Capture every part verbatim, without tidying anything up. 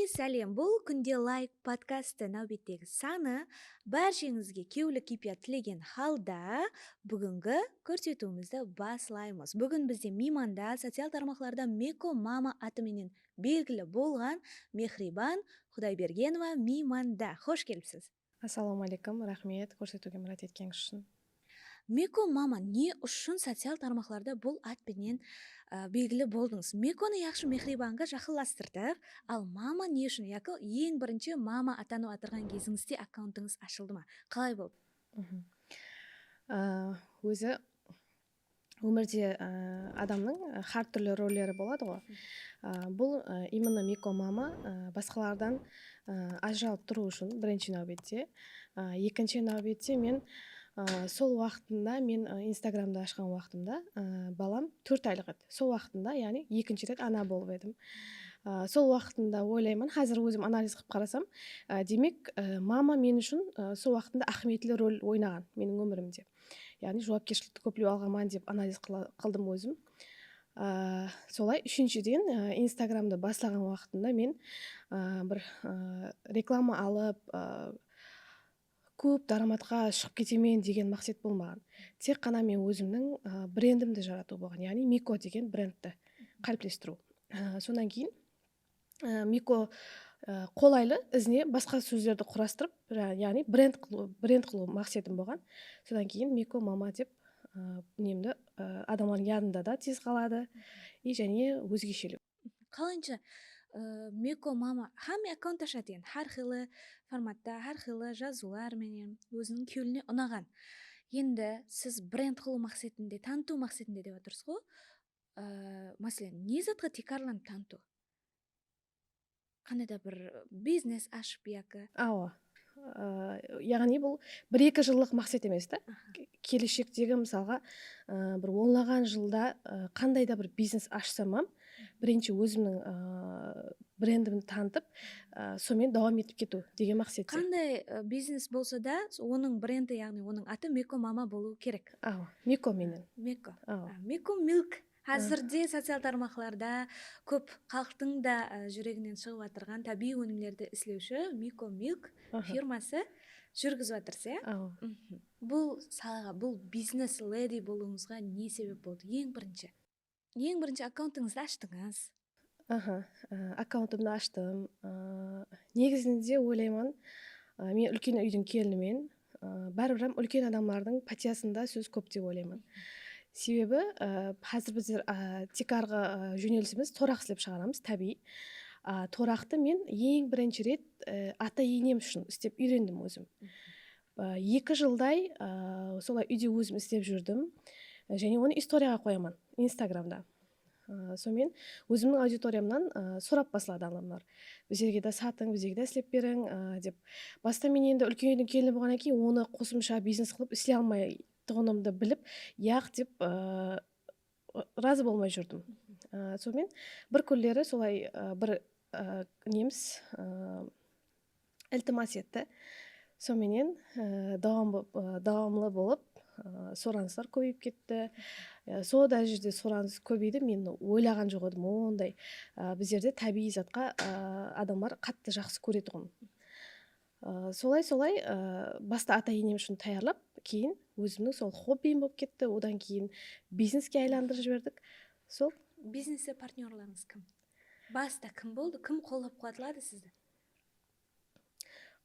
Sálem, bul Kúnde Layk podkastı náwbettegi sanı. Bársheńizge kewli keypiyat tilegen halda, búgingi kórsetiwimizdi baslaymız. Búgin bizde miymanda social tarmaqlarda Meko Mama atı menen belgili bolǵan Mehriban Xudaybergenova miymanda. Xosh kelipsiz. Assalawma áleykum, raxmet kórsetiwge mirát etkenińiz ushın. Meko Mama ne ushın social tarmaqlarda bul at penen, a, belgili boldıńız? Mekonı yaqshı Mehribanǵa jaqınlastırdı, al Mama ne ushın? Yaki eń birinshi Mama atanıw atırǵan gezińizde akkauntıńız ashıldı ma? Qalay boldı? Mhim. A, ózi ómirde, a, adamnıń, a, hár túrli rolleri boladı ǵoy. A, bul, a, именно Meko Mama, a, basqalardan, a, ajıralıp turıw ushın birinshi náwbette. A, ekinshi náwbette men, a, sol waqtında men, a, Instagramdı ashqan waqtımda, a, balam tórt aylıq edi. Sol waqtında, yaǵnıy ekinshi ret ana bolıp edim. A, sol waqtında oylayman, házir ózim analiz qılıp qarasam, a, demek, a, mama men ushın, a, sol waqtında áhmiyetli rol oynaǵan meniń ómirimde. Yaǵnıy juwapkershilikti kóplep alǵanman dep analiz qıla-, qıldım ózim. A, solay, úshinshiden, a, Instagramdı baslaǵan waqtımda men, a, bir, a, reklama alıp, a, kóp dáramatqa shıǵıp ketemen degen maqset bolmaǵan. Tek ǵana men ózimniń, a, brendimdi jaratıw bolǵan, yaǵnıy Miko degen brendti qáliplestiriw. A, sonnan keyin, a, Miko, a, qolaylı, izine basqa sózlerdi qurastırıp, ya-, yaǵnıy brend qılıw, brend qılıw maqsetim bolǵan. Sonnan keyin Meko Mama dep, a, nemdi, a, adamlardıń yadında da tez qaladı. I jáne ózgeshelew. Qalayınsha, ı, Meko Mama hámme akkaunt ashadı endi, hár qıylı formatta, hár qıylı jazıwlar menen, óziniń kewline unaǵan. Endi siz brend qılıw maqsetinde, tanıtıw maqsetinde dep atırsız ǵo. I, máselen, ne zatqa tiykarlanıp tanıtıw? Qanday da bir biznes ashıp yaki? Awa. I, yaǵnıy bul bir-eki jıllıq maqset emes ta. Aha. Ke-, keleshektegi, mısalǵa, ı, bir onlaǵan jılda, ı, qanday da bir biznes ashsam hám, birinshi ózimniń, ı, brendimdi tanıtıp, ı, sonımen dawam etip ketiw degen maqset. Qanday, ı, biznes bolsa da, onıń brendi, yaǵnıy onıń atı Meko Mama bolıwı kerek. Awa, Meko menen. Meko. Awa. A, Meko Milk. Házirde social tarmaqlarda kóp xalıqtıń da, e, júreginen shıǵıp atırǵan tábiyiy ónimlerdi islewshi Miko Milk firması júrgizip atırsız, ya? Awa. Bul salaǵa, bul biznes ledi bolıwıńızǵa ne sebep boldı, eń birinshi? Eń birinshi akkauntıńızdı ashtıńız. Aha, e, akkauntımdı ashtım. E, negizinde oylayman, e, men úlken úydiń kelinimen. A, báribir hám úlken adamlardıń pátyasında sóz kóp dep oylayman. Sebebi, a, házir bizler, a, tiykarǵı, a, jónelisimiz toraq islep shıǵaramız, tábiyiy. A, toraqtı men eń birinshi ret, a, ata-enem ushın islep úyrendim ózim. A, eki jılday, a, solay úyde ózim islep júrdim. Jáne onı istoriyaǵa qoyaman, Instagramda. A, sonımen ózimniń auditoriyamnan, a, sorap basladı adamlar. Bizlerge de satıń, bizlerge de islep beriń, a, dep. Basta men endi úlken úydiń kelini bolǵannan keyin onı qosımsha biznes qılıp isley almaytuǵınımdı bilip, yaq dep, a, razı bolmay júrdim. A, sonımen bir kúnleri solay, a, bir, a, nemiz, a, iltimas etti. Sonımenен, e, dawam bo-, e, dawamlı bolıp, e, soranıslar kóbeyip ketti. E, sol dárejede soranıs kóbeydi. Men oylaǵan joq edim, onday, e, bizlerde tábiyiy zatqa, e, adamlar qattı jaqsı kóretuǵın. E, solay-solay, e, basta ata-enem ushın tayarlap, keyin ózimniń sol xobbiyim bolıp ketti. Odan keyin bizneske aylandırıp jiberdik. Sol. Bizneste partnyorlarıńız kim? Basta kim boldı? Kim qollap-quwatladı sizdi?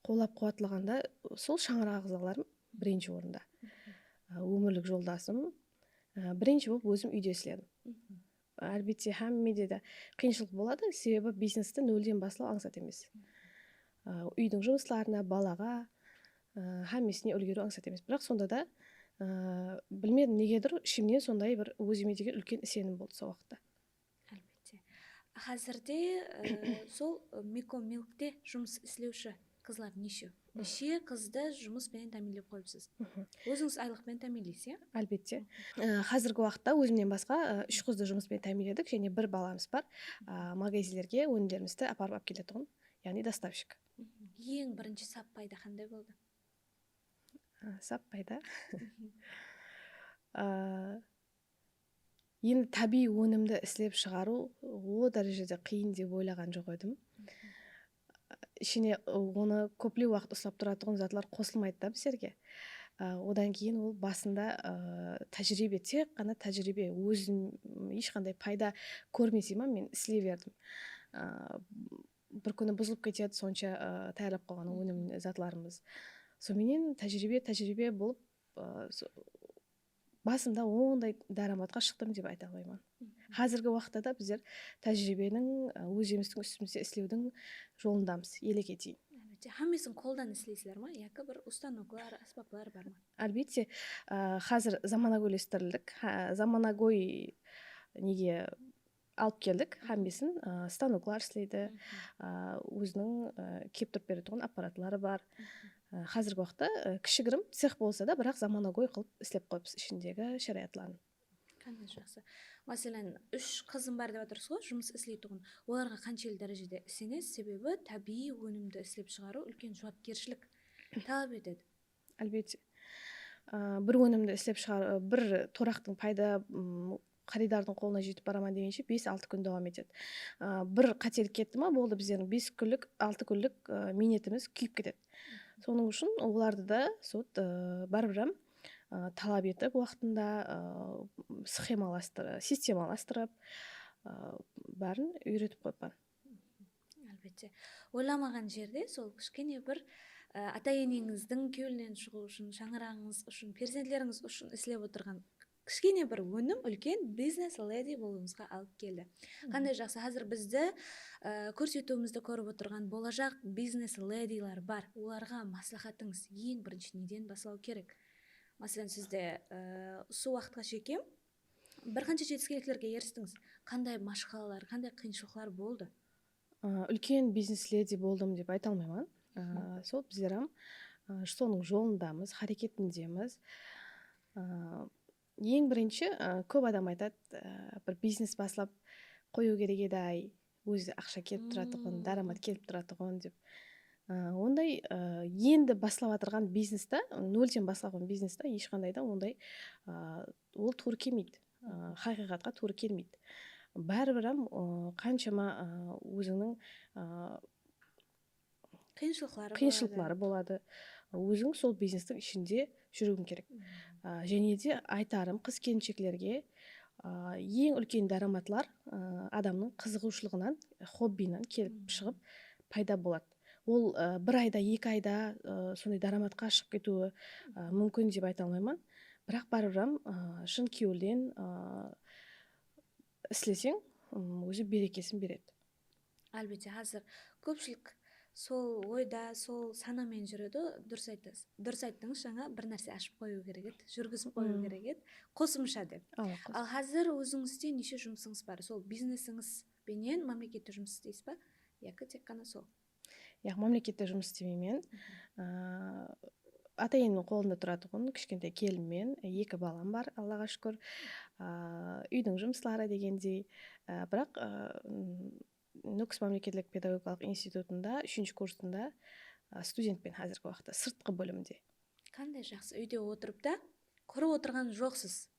Qollap-quwatlaǵanda sol shańaraǵ aǵzalarım birinshi orında. A, ómirlik joldasım, a, birinshi bolıp ózim úyde isledim. Álbette, hámmede de qıyınshılıq boladı, sebebi biznesti nolden baslaw ańsat emes. A, úydiń jumıslarına, balaǵa, a, hámmesine úlgeriw ańsat emes. Biraq sonda da, a, bilmedim, negedur ishimnen sonday bir ózime degen úlken isenim boldı sol waqıtta. Álbette. Házirde, e, sol, e, Miko Milkte jumıs islewshi qızlar neshew? Neshe qızdı jumıs penen támiyinlep qoyıpsız? Ózińiz aylıq penen támiyinleysiz, ya? Álbette. E, házirgi waqıtta ózimnen basqa, e, úsh qızdı jumıs penen támiyinledik, jáne bir balamız bar. A, magazinlerge ónimlerimizdi aparıp alıp keletuǵın, yaǵnıy dostavshik. Eń birinshi sap payda qanday boldı? A, sap payda. A, Endi tábiyiy ónimdi islep shıǵarıw o dárejede qıyın dep oylaǵan joq edim. ishine, ı, onı kóplep waqıt uslap turatuǵın zatlar qosılmaydı da bizlerge. I, odan keyin ol basında, ı, tájiriybe, tek ǵana tájiriybe, ózin, m, hesh qanday payda kórmesem, men isley berdim. I, bir kúni buzılıp ketedi, sonsha, ı, tayarlap qoyǵan ónim zatlarımız. Sonıń menen tájiriybe, tájiriybe bolıp, ı, so-, basında onday dáramatqa shıqtım dep ayta almayman. Házirgi waqıtta da bizler tájiriybeniń, ı, ózimizdiń ústimizde islewdiń jolındamız, ele keteyin. Álbette, hámmesin qoldan isleysizler ma? Yaki bir ustanoklar, ásbaplar bar ma? Álbette, ı, házir zamanagóylestirildik. Há, zamanagóy nege alıp keldik, hámmesin, ı, stanoklar isleydi, ı, óziniń, ı, kep turıp beretuǵın apparatları bar. I, házirgi waqıtta, ı, kishigirim cex bolsa da, biraq zamanagóy qılıp islep qoyıppız ishindegi sharayatların. Qanday jaqsı. Máselen, úsh qızım bar dep atırsız ǵoy, jumıs isleytuǵın. Olarǵa qanshelli dárejede isenesiz? Sebebi tábiyiy ónimdi islep shıǵarıw úlken juwapkershilik talap etedi. Álbette. Aa, bir ónimdi islep shıǵar-, bir toraqtıń payda, ım, qarıydardıń qolına jetip baraman degenshe bes-altı kún dawam etedi. Aa, bir qátelik ketti ma, boldı, bizlerdiń bes kúnlik, altı kúnlik, ı, miynetimiz kúyip ketedi. Sonıń ushın olardı da sot, ı, báribir hám, ı, talap etip, waqtında, ı, sxemalastır-, sistemalastırıp, ı, bárin úyretip qoyıppan. Álbette. Oylamaǵan jerde sol kishkene bir, ı, ata-eneńizdiń kewlinen shıǵıw ushın, shańaraǵıńız ushın, perzentlerińiz ushın islep otırǵan kishkene bir ónim úlken biznes ledi bolıwıńızǵa alıp keldi. Qanday jaqsı. Házir bizdi, ı, kórsetiwimizdi kórip otırǵan bolajaq biznes lediler bar. Olarǵa másláhátińiz eń birinshi neden baslaw kerek? Máselen, sizde, ı, usı waqıtqa shekem bir qansha jetiskenliklerge eristińiz. Qanday mashqalalar, qanday qıyınshılıqlar boldı? Aa, úlken biznes ledi boldım dep ayta almayman. Aa, sol bizler hám, aa, sonıń jolındamız, háreketindemiz. Aa, eń birinshi, aa, kóp adam aytadı, aa, bir biznes baslap qoyıw kerek edi-ay, ózi aqsha kelip turatuǵın, dáramat kelip turatuǵın dep. Aa, onday, aa, endi baslap atırǵan bizneste, nolden baslap atırǵan bizneste hesh qanday da onday, aa, ol tuwrı kelmeydi. Aa, haqıyqatqa tuwrı kelmeydi. Báribir hám, aa, qanshama, aa, ózińniń, aa, qıyınshılıqları boladı. Óziń sol biznestiń ishinde júriwiń kerek. Aa, jáne de aytarım qız-kelinsheklerge, aa, eń úlken dáramatlar, aa, adamnıń qızıǵıwshılıǵınan, xobbiyinen kelip shıǵıp payda boladı. Ol, ı, bir ayda, eki ayda, ı, sonday dáramatqa shıǵıp ketiwi, ı, múmkin dep ayta almayman. Biraq báribir hám, ı, shın kewilden, ı, isleseń, ım, ózi berekesin beredi. Álbette, házir kópshilik sol oyda, sol sanamen júredi, durıs aytasız. Durıs ayttıńız, jańa bir nárse ashıp qoyıw kerek edi, júrgizip qoyıw kerek edi, qosımsha dep. Al, házir ózińizde neshe jumısıńız bar? Sol biznesińiz benen mámlekette jumıs isleysiz ba? Yaki tek ǵana sol? Yaq, mámlekette jumıs islemeymen. Aa, ata-enemniń qolında turatuǵın kishkentay kelinmen, eki balam bar, Allaǵa shúkir. Aa, úydiń jumısları degendey. Aa, biraq, aa, m, Nókis mámleketlik pedagogikalıq institutında úshinshi kursında, aa, studentpen házirgi waqıtta, sırtqı bólimde. Qanday jaqsı, úyde otırıp ta qurı otırǵan joqsız.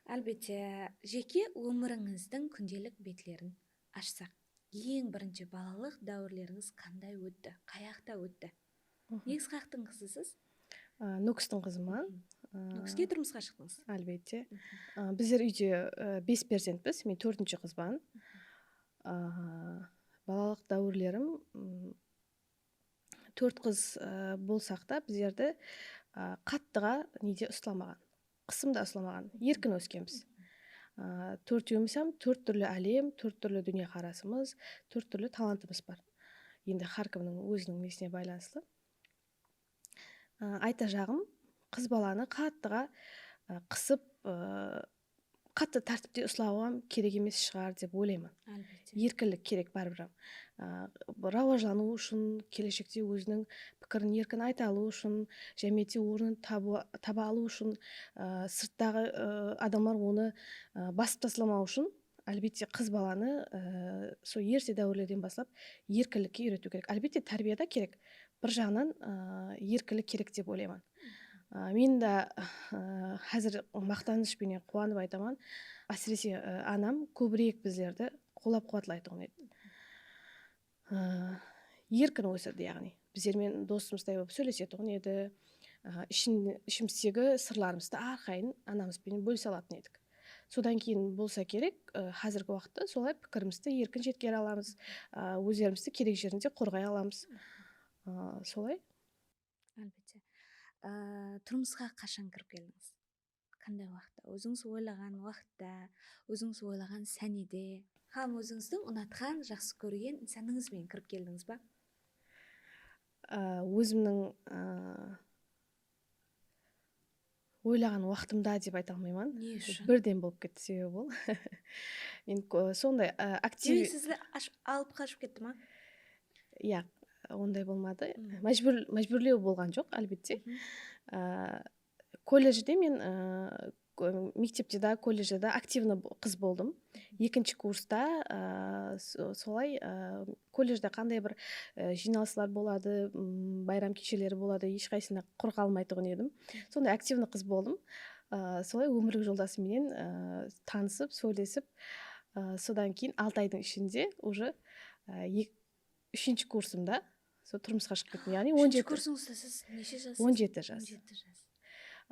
Álbette, jeke ómirińizdiń kúndelik betlerin ashsaq, eń birinshi balalıq dáwirlerińiz qanday ótti, qayaqta ótti? Negizi qayaqtıń qızısız? Aa, Nókistiń qızıman. Nókiske turmısqa shıqtıńız? Álbette. Aa, bizler úyde, aa, bes perzentpiz, men tórtinshi qızban. Aa, balalıq dáwirlerim, m, tórt qız, ı, bolsaq ta, bizlerdi, ı, qattıǵa nede uslamaǵan, qısımda uslamaǵan, erkin óskenbiz. Aa, tórtewimiz hám tórt túrli álem, tórt túrli dúnya qarasımız, tórt túrli talantımız bar. Endi hár kimniń óziniń nesine baylanıslı. Aa, aytajaǵım, qız balanı qattıǵa, ı, qısıp, ı, qattı tártipte uslawı hám kerek emes shıǵar dep oylayman. Álbette. Erkinlik kerek báribir hám. Aa, rawajlanıw ushın, keleshekte óziniń pikirin erkin ayta alıw ushın, jámiyette ornın tabı-, taba alıw ushın, aa, sırttaǵı, aa, adamlar onı, aa, basıp taslamaw ushın, álbette, qız balanı, aa, sol erte dáwirlerden baslap erkinlikke úyretiw kerek. Álbette, tárbiya da kerek. Bir jaǵınan, aa, erkinlik kerek dep oylayman. Aa, men de, aa, házir maqtanısh penen quwanıp aytaman. Ásirese, aa, anam kóbirek bizlerdi qollap-quwatlaytuǵın edi. Aa, erkin ósirdi, yaǵnıy bizler menen dosımızday bolıp sóylesetuǵın edi. A, ishin-, ishimistegi sırlarımızdı arqayın anamız benen bólise alatın edik. Sodan keyin bolsa kerek, e, házirgi waqıtta solay pikirimizdi erkin jetkere alamız, a, ózlerimizdi kerek jerinde qorǵay alamız. A, solay. Álbette. A, turmısqa qashan kirip keldińiz? Qanday waqıtta? Ózińiz oylaǵan waqıtta, ózińiz oylaǵan sánede, hám ózińizdiń unatqan, jaqsı kórgen insanıńız benen kirip keldińiz ba? A, ózimniń, a, oylaǵan waqtımda dep ayta almayman. Ne ushın? Birden bolıp ketti, sebebi ol. Men ko-, sonday, a, aktiv- Demek, sizdi ash-, alıp qashıp ketti ma? Yaq, onday bolmadı. Májbúr-, májbúrlew bolǵan joq, álbette. A, Kolledjde men, ı, ko-, mektepte de, kolledjde de aktivnıy bo-, qız boldım. Ekinshi kursta, ı, so-, solay, ı, kolledjde qanday bir, ı, jıynalıslar boladı, m, bayram kesheleri boladı, hesh qaysısına qurı qalmaytuǵın edim. Sonday aktivnıy qız boldım. I, solay ómirlik joldasım menen, ı, tanısıp, sóylesip, ı, sodan keyin altı aydıń ishinde уже, ı, ek-, úshinshi kursımda sol turmısqa shıǵıp kettim. Yaǵnıy on jeti. Úshinshi kursıńızda siz neshe jas? On jeti jas. On jeti jas.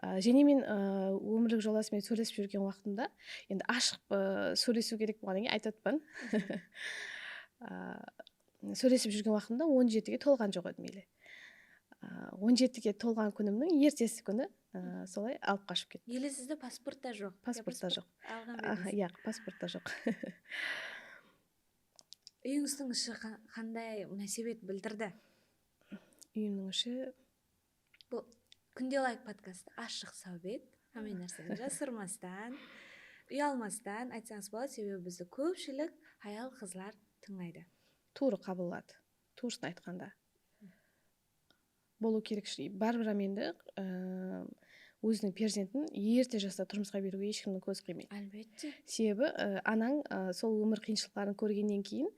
A, jáne men, a, ómirlik joldasım menen sóylesip júrgen waqtımda, endi ashıq, a, sóylesiw kerek bolǵannan keyin aytıp atpan. A, sóylesip júrgen waqtımda on jetige tolǵan joq edim ele. A, on jetige tolǵan kúnimniń ertesi kúni, a, solay alıp qashıp ketti. Ele sizde pasport ta joq? Pasport ta joq. Alǵan ba edińiz? Aha, yaq, pasport ta joq. Úyińizdiń ishi qa-, qanday múnásibet bildirdi? Úyimniń ishi. Bul Kúnde Like podkastı ashıq sáwbet, hámme nárseni jasırmastan, uyalmastan aytsańız boladı, sebebi bizdi kópshilik hayal-qızlar tıńlaydı. Tuwrı qabılladı. Tuwrısın aytqanda. Bolıw kerek shı. Báribir hám endi, ıı, óziniń perzentin erte jasta turmısqa beriwge hesh kimniń kózi qıymaydı. Álbette. Sebebi, ıı, anań, ıı, sol ómir qıyınshılıqların kórgennen keyin,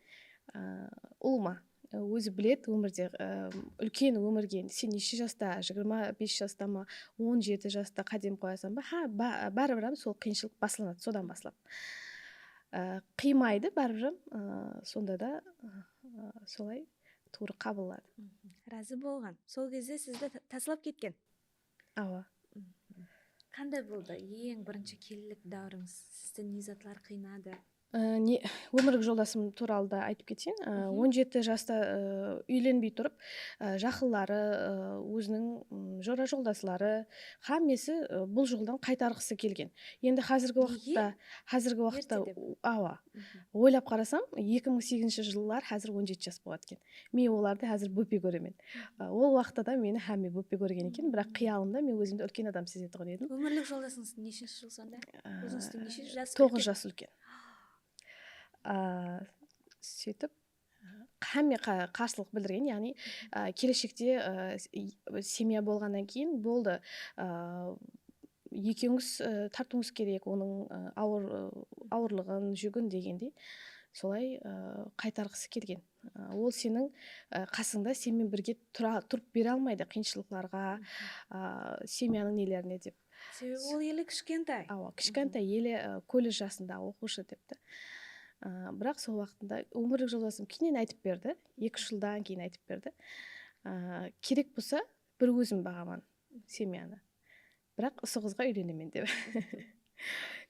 ıı, ulıwma, ıı, ózi biledi ómirde, ıı, úlken ómirge, sen neshe jasta, jigirma bes jasta ma, on jeti jasta qádem qoyasań ba? Ha, ba-, báribir hám sol qıyınshılıq baslanadı, sodan baslap. Iı, qıymaydı, báribir hám, ıı, sonda da, ıı, solay tuwrı qabılladı. Razı bolǵan. Sol gezde sizdi ta-, taslap ketken? Awa. Qanday boldı eń birinshi kelilik dáwirińiz? Sizdi ne zatlar qıynadı? Iı, ne, ómirlik joldasım tuwralı da aytıp keteyin. Iı, on jeti jasta, ıı, úylenbey turıp, ıı, jaqınları, ıı, óziniń, ım, jora-joldasları, hámmesi, ıı, bul joldan qaytarǵısı kelgen. Endi házirgi waqıtta, házirgi waqıtta, awa. Oylap qarasam, eki mıń segizinshi jıllar házir on jeti jas bolıp atken. Men olardı házir bópe kóremen. A, ol waqıtta da meni hámme bópe kórgen eken, biraq qıyalımda men ózimdi úlken adam sezetuǵın edim. Ómirlik joldasıńız neshinshi jıl sonda? A, ózińizden neshe jas úlken? Toǵız jas úlken. A, sóytip, hámme qa-, qarsılıq bildirgen, yaǵnıy, a, keleshekte, a, s-, i-, semya bolǵannan keyin boldı. A, ekewińiz, ı, tartıwıńız kerek, onıń, ı, awır, ı, awırlıǵın, júgin degendey, solay, ı, qaytarǵısı kelgen. I, ol seniń, ı, qasıńda sen menen birge tura, turıp bere almaydı qıyınshılıqlarǵa, ı, semyanıń nelerine dep. Sebebi ol ele kishkentay. Awa, kishkentay ele, ı, kolledj jasında oqıwshı depti. I, biraq sol waqtında ómirlik joldasım keyninen aytıp berdi, eki-úsh jıldan keyin aytıp berdi. I, kerek bolsa bir ózim baǵaman semyanı. Biraq usı qızǵa úylenemen dep.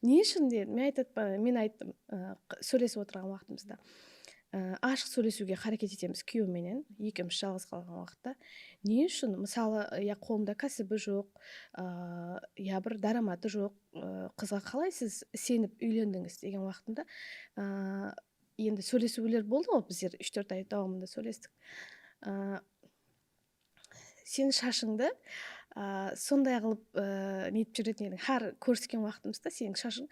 Ne ushın dedim, men aytıp atpan, men ayttım, ı, q-, sóylesip otırǵan waqtımızda. I, ashıq sóylesiwge háreket etemiz kúyewim menen, ekewimiz jalǵız qalǵan waqıtta. Ne ushın, mısalı, ya qolında kásibi joq, ı, ya bir dáramatı joq, ı, qızǵa qalay siz isenip úylendińiz degen waqtımda, ı, endi sóylesiwler boldı ǵoy, bizler úsh-tórt ay dawamında sóylestik. I, Seniń shashıńdı, a, sonday qılıp, a, netip júretin ediń. Hár kórisken waqtımızda seniń shashıń,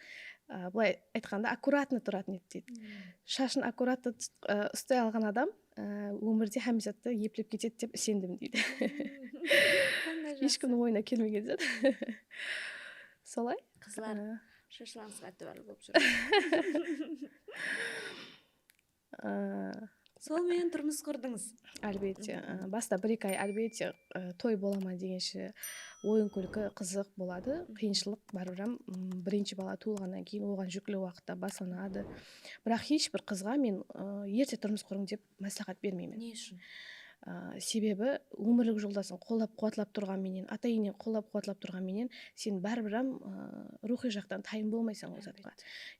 a, bılay aytqanda, akkuratno turatın edi, deydi. Shashın akkuratno tut-, a, uslay alǵan adam, a, ómirde hámme zattı eplep ketedi dep isendim, deydi. Qanday jaqsı. Hesh kimniń oyına kelmegen zat. Solay. Qızlar, a, shashlarıńızǵa itibarlı bolıp júriń. A, Sol menen turmıs qurdıńız. Álbette, ı, basta bir-eki ay, álbette, ı, toy bolaman degenshe oyın-kúlki, qızıq boladı. Qıyınshılıq, báribir hám, ım, birinshi bala tuwılǵannan keyin oǵan júkli waqıtta baslanadı. Biraq hesh bir qızǵa men, ı, erte turmıs qurıń dep másláhát bermeymen. Ne ushın? Aa, sebebi ómirlik joldasın qollap-quwatlap turǵan menen, ata-eneń qollap-quwatlap turǵan menen sen báribir hám, aa, ruwxıy jaqtan tayın bolmaysań ol zatqa.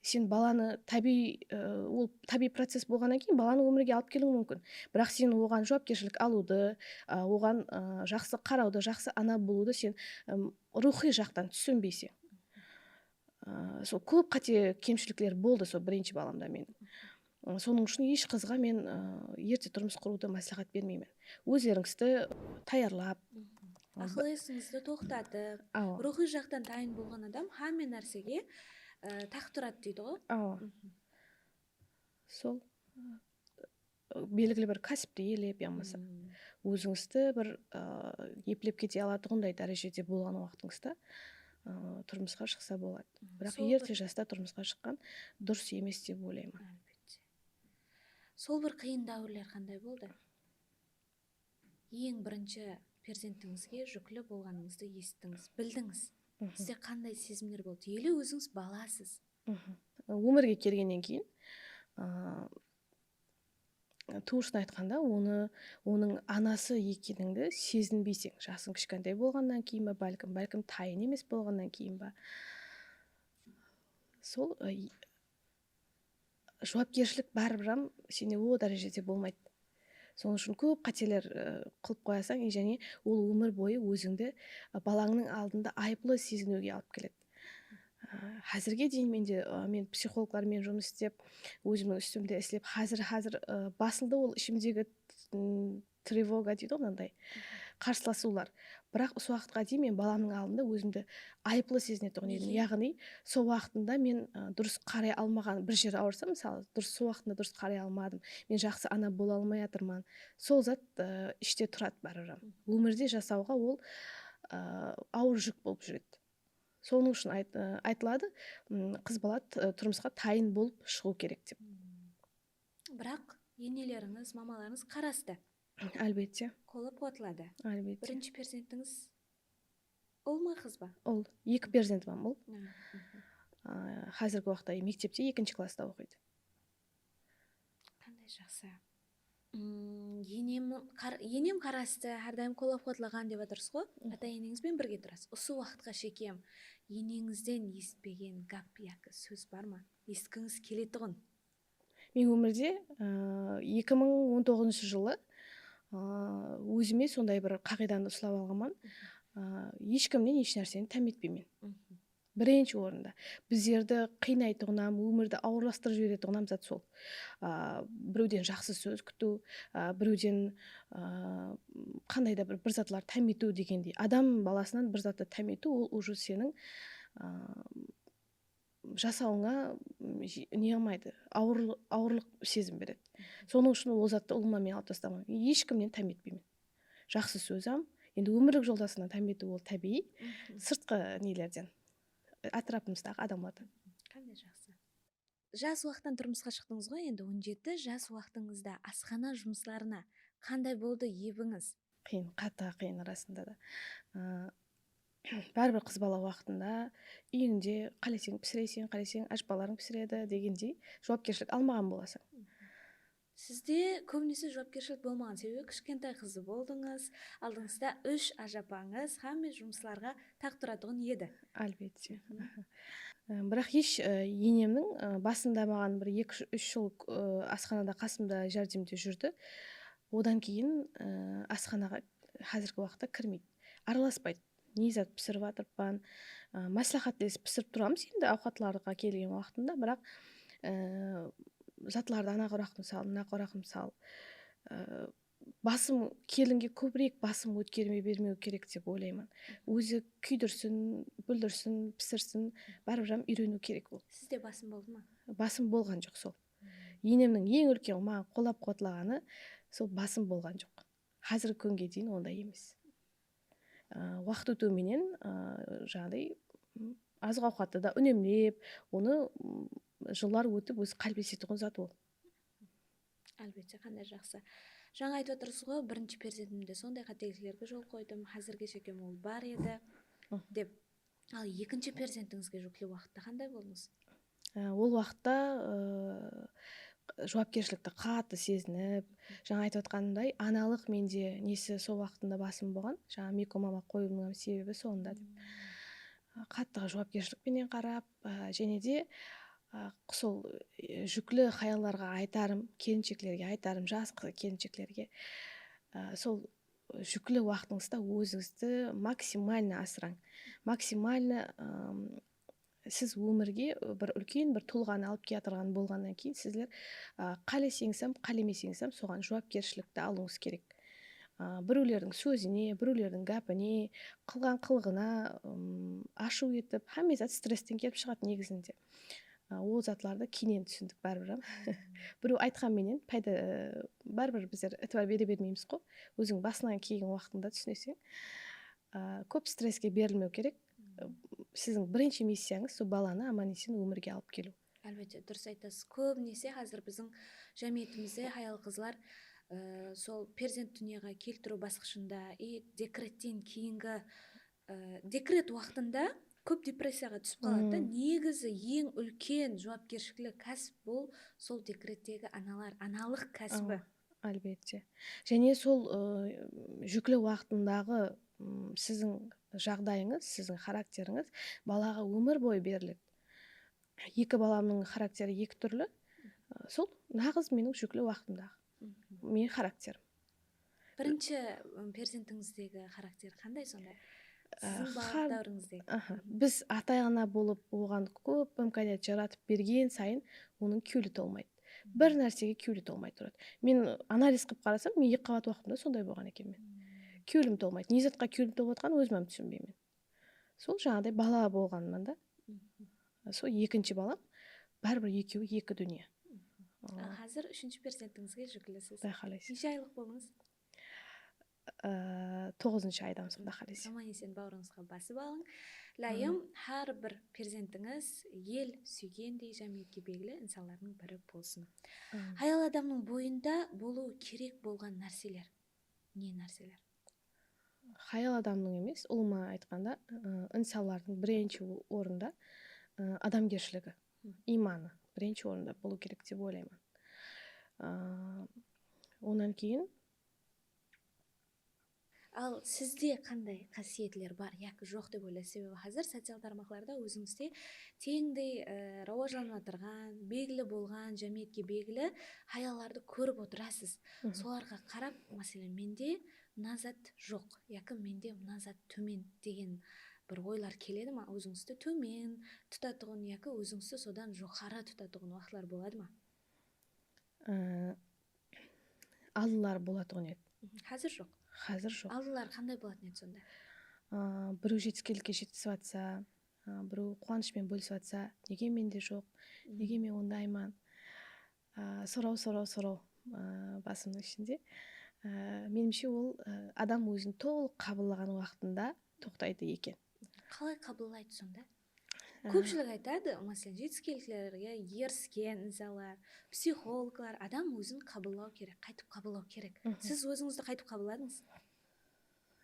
Sen balanı tábiyiy, aa, ol tábiyiy process bolǵannan keyin balanı ómirge alıp keliwiń múmkin. Biraq sen oǵan juwapkershilik alıwdı, aa, oǵan, aa, jaqsı qarawdı, jaqsı ana bolıwdı sen, ım, ruwxıy jaqtan túsinbeyseń. Aa, sol kóp qáte, kemshilikler boldı sol birinshi balamda meniń. Aa, sonıń ushın hesh qızǵa men, aa, erte turmıs qurıwdı másláhát bermeymen. Ózlerińizdi tayarlap, Aqıl esińizdi toqtatıp, awa, ruwxıy jaqtan tayın bolǵan adam hámme nársege, aa, taqıp turadı deydi ǵoy. Awa. Sol belgili bir kásipti elep yamasa ózińizdi bir, aa, eplep kete alatuǵınday dárejede bolǵan waqtıńızda, aa, turmısqa shıqsa boladı. Biraq Sol bir erte jasta turmısqa shıqqan durıs emes dep oylayman. Álbette. Sol bir qıyın dáwirler qanday boldı? Eń birinshi perzentińizge júkli bolǵanıńızdı esittińiz, bildińiz. Sizde qanday sezimler boldı? Ele ózińiz balasız. Ómirge kelgennen keyin, aa, tuwrısın aytqanda, onı, onıń anası ekenińdi sezinbeyseń. Jasıń kishkentay bolǵannan keyin ba, bálkim, bálkim tayın emes bolǵannan keyin ba. Sol, ı, juwapkershilik báribir hám sende o dárejede bolmaydı. Sonıń ushın kóp qáteler, ı, qılıp qoyasań, jáne ol ómir boyı ózińdi, ı, balańnıń aldında ayıplı seziniwge alıp keledi. I, házirge deyin mende, ı, men psixologlar menen jumıs islep, ózimniń ústimde islep, házir, házir, ı, basıldı ol ishimdegi, ım, trevoga deydi ǵoy, mınanday qarsılasıwlar. Biraq usı waqıtqa deyin men balamnıń aldında ózimdi ayıplı sezinetuǵın edim. Yaǵnıy, sol waqtında men, ı, durıs qaray almaǵan, bir jer awırsa, mısalı, durıs, sol waqtında durıs qaray almadım. Men jaqsı ana bola almay atırman. Sol zat, ı, ishte turadı báribir hám. Ómirde jasawǵa ol, ı, awır júk bolıp júredi. Sonıń ushın ayt-, ı, aytıladı, ım, qız bala t-, turmısqa tayın bolıp shıǵıw kerek dep. Biraq enelerińiz, mamalarıńız qarastı. Álbette. Qollap-quwatladı. Álbette. Birinshi perzentińiz ul ma, qız ba? Ul. Eki perzentim bar, ul. Aa, házirgi waqıtta mektepte, ekinshi klassta oqıydı. Qanday jaqsı. Mm, enem qar-, enem qarastı, hár dayım qollap-quwatlaǵan dep atırsız ǵoy. Ata-eneńiz benen birge turasız. Usı waqıtqa shekem eneńizden esitpegen gáp yaki sóz bar ma? Esitkińiz keletuǵın. Men ómirde, aa, eki mıń on toǵızınshı jılı, aa, ózime sonday bir qaǵıydanı uslap alǵanman. Aa, hesh kimnen hesh nárseni támetpeymen. Birinshi orında. Bizlerdi qıynaytuǵınam, ómirdi awırlastırıp jiberetuǵınam zat sol. Aa, birewden jaqsı sóz kútiw, aa, birewden, aa, qanday da bir, bir zatlar támetiw degendey. Adam balasınan bir zattı támetiw, ol уже seniń, aa, jasawıńa, m, ji-, ne qılmaydı, awırlı-, awırlıq sezim beredi. Sonıń ushın ol zattı ulıwma men alıp taslamayman. Hesh kimnen támetpeymen. Jaqsı sóz hám, endi ómirlik joldasıńnan támetiw ol tábiyiy, sırtqı nelerden, átirapımızdaǵı adamlardan. Qanday jaqsı. Jas waqıttan turmısqa shıqtıńız ǵoy, endi on jeti jas waqtıńızda asxana jumıslarına qanday boldı ebińiz? Qıyın, qattı qıyın, rasında da. Aa, báribir qız bala waqtında úyińde qáleseń pisireseń, qáleseń ájapalalarıń pisiredi degendey juwapkershilik almaǵan bolasań. Sizde kóbinese juwapkershilik bolmaǵan, sebebi kishkentay qızı boldıńız, aldıńızda úsh ájapańız hámme jumıslarǵa taq turatuǵın edi. Álbette. I, biraq hesh, ı, enemniń, ı, basında maǵan bir eki-úsh jıl, ı, asxanada qasımda járdemde júrdi. Odan keyin, ı, asxanaǵa házirgi waqıtta kirmeydi. Aralaspaydı. Ne zat pisirip atırıppan, ı, másláhátlesip pisirip turamız endi awqatlarǵa kelgen waqtında, biraq, ı, zatlardı anaǵa oraqtın sal, mınaǵa oraqtın sal. I, basım, kelinge kóbirek basım ótkerme bermew kerek dep oylayman. Ózi kúydirsin, búldirsin, pisirsin, báribir hám úyreniw kerek ol. Sizde basım boldı ma? Basım bolǵan joq sol. Enemniń eń úlken maǵan qollap-quwatlaǵanı sol basım bolǵan joq. Házirgi kúnge deyin onday emes. Aa, waqıt ótiw menen, aa, jańaday, m, azıq-awqattı da únemlep, onı, m, jıllar ótip ózi qáliplesituǵın zat ol. Álbette, qanday jaqsı. Jańa aytıp atırsız ǵoy, birinshi perzentimde sonday qáteliklerge jol qoydım, házirge shekem ol bar edi, dep. Al, ekinshi perzentińizge júkli waqıtta qanday boldıńız? Á, ol waqıtta, ıı, juwapkershilikti qattı sezinip, jańa aytıp atqanımday, analıq mende nesi sol waqtında basım bolǵan. Jańa Miko mama qoyıwımnıń hám sebebi sonda dep. Á, qattı juwapkershilik penen qarap, á, jáne de, á, sol, e, júkli hayallarǵa aytarım, kelinsheklerge aytarım, jas qı-, kelinsheklerge, á, sol júkli waqtıńızda ózińizdi maksimalno asırań. Maksimalno, ım, siz ómirge bir úlken bir tulǵanı alıp kiyatırǵan bolǵannan keyin sizler, a, qáleseńiz hám, qálemeseńiz hám soǵan juwapkershilikti alıwıńız kerek. A, birewlerdiń sózine, birewlerdiń gápine, qılǵan qılıǵına, ım, ashıw etip, hámme zat stressten kelip shıǵadı negizinde. A, ol zatlardı keyninen túsindik báribir hám. Birew aytqan menen payda, e, báribir bizler itibar bere bermeymiz ǵo. Óziń basınan kelgen waqtıńda túsineseń. A, kóp stresske berilmew kerek. Siziń birinshi missiyańız sol balanı aman-esen ómirge alıp keliw. Álbette, durıs aytasız. Kóbinese házir biziń jámiyetimizde hayal-qızlar, e, sol perzent dúnyaǵa keltiriw basqıshında, e, dekretten keyingi, e, dekret waqtında kóp depressiyaǵa túsip qaladı da. Negizi eń úlken juwapkershilikli kásip bul sol dekrettegi analar, analıq kásibi. Álbette. Jáne sol, ı, júkli waqtındaǵı, ım, siziń jaǵdayıńız, siziń xarakterińiz balaǵa ómir boyı beriledi. Eki balamnıń xarakteri eki túrli. I, sol naǵız meniń júkli waqtımdaǵı. Meniń xarakterim. Birinshi, ım, perzentińizdegi xarakter qanday sonda? Siziń balalıq dáwirińizdegi. Aha. Biz ata-ana bolıp, oǵan kóp imkaniyat jaratıp bergen sayın, onıń kewli tolmaydı. Bir nársege kewli tolmay turadı. Men analiz qılıp qarasam, men eki qabat waqtımda sonday bolǵan ekenmen. Kewlim tolmaydı. Ne zatqa kewlim tolıp atqanın ózim hám túsinbeymen. Sol jańaday bala bolǵanman da. Sol ekinshi balam, báribir ekewi eki dúnya. Al, házir úshinshi perzentińizge júklisiz. Quday qálese. Neshe aylıq boldıńız? Á, toǵızınshı aydamız, Quday qálese. Aman-esen bawırıńızǵa basıp alıń. Ilayım, hár bir perzentińiz el súygendey, jámiyetke belgili insanlardıń biri bolsın. Hayal adamnıń boyında bolıwı kerek bolǵan nárseler. Ne nárseler? Hayal adamnıń emes, ulıwma aytqanda, ı, insanlardıń birinshi o-, orında, ı, adamgershiligi, iymanı birinshi orında bolıw kerek dep oylayman. I, onnan keyin Al, sizde qanday qásiyetler bar yaki joq dep oylaysız? Sebebi házir social tarmaqlarda ózińizde teńdey, e, rawajlanıp atırǵan, belgili bolǵan, jámiyetke belgili hayallardı kórip otırasız. Solarǵa qarap, máselen, mende mına zat joq yaki mende mına zat tómen degen bir oylar keledi ma? Ózińizdi tómen tutatuǵın yaki ózińizdi sodan joqarı tutatuǵın waqıtlar boladı ma? Aa, aldılar bolatuǵın edi. Házir joq. Házir joq. Aldılar qanday bolatuǵın edi sonda? Aa, birew jetiskenlikke jetkizip atsa, aa, birew quwanıshımen bólisip atsa, nege mende joq, nege men ondayman? Aa, soraw, soraw, soraw, aa, basımnıń ishinde. Aa, menimshe, ol, aa, adam ózin tolıq qabıllaǵan waqtında toqtaydı eken. Qalay qabıllaydı sonda? Kópshilik aytadı, máselen, jetiskenliklerge erisken insanlar, psixologlar, adam ózin qabıllaw kerek, qaytıp qabıllaw kerek. Siz ózińizdi qaytıp qabılladıńız?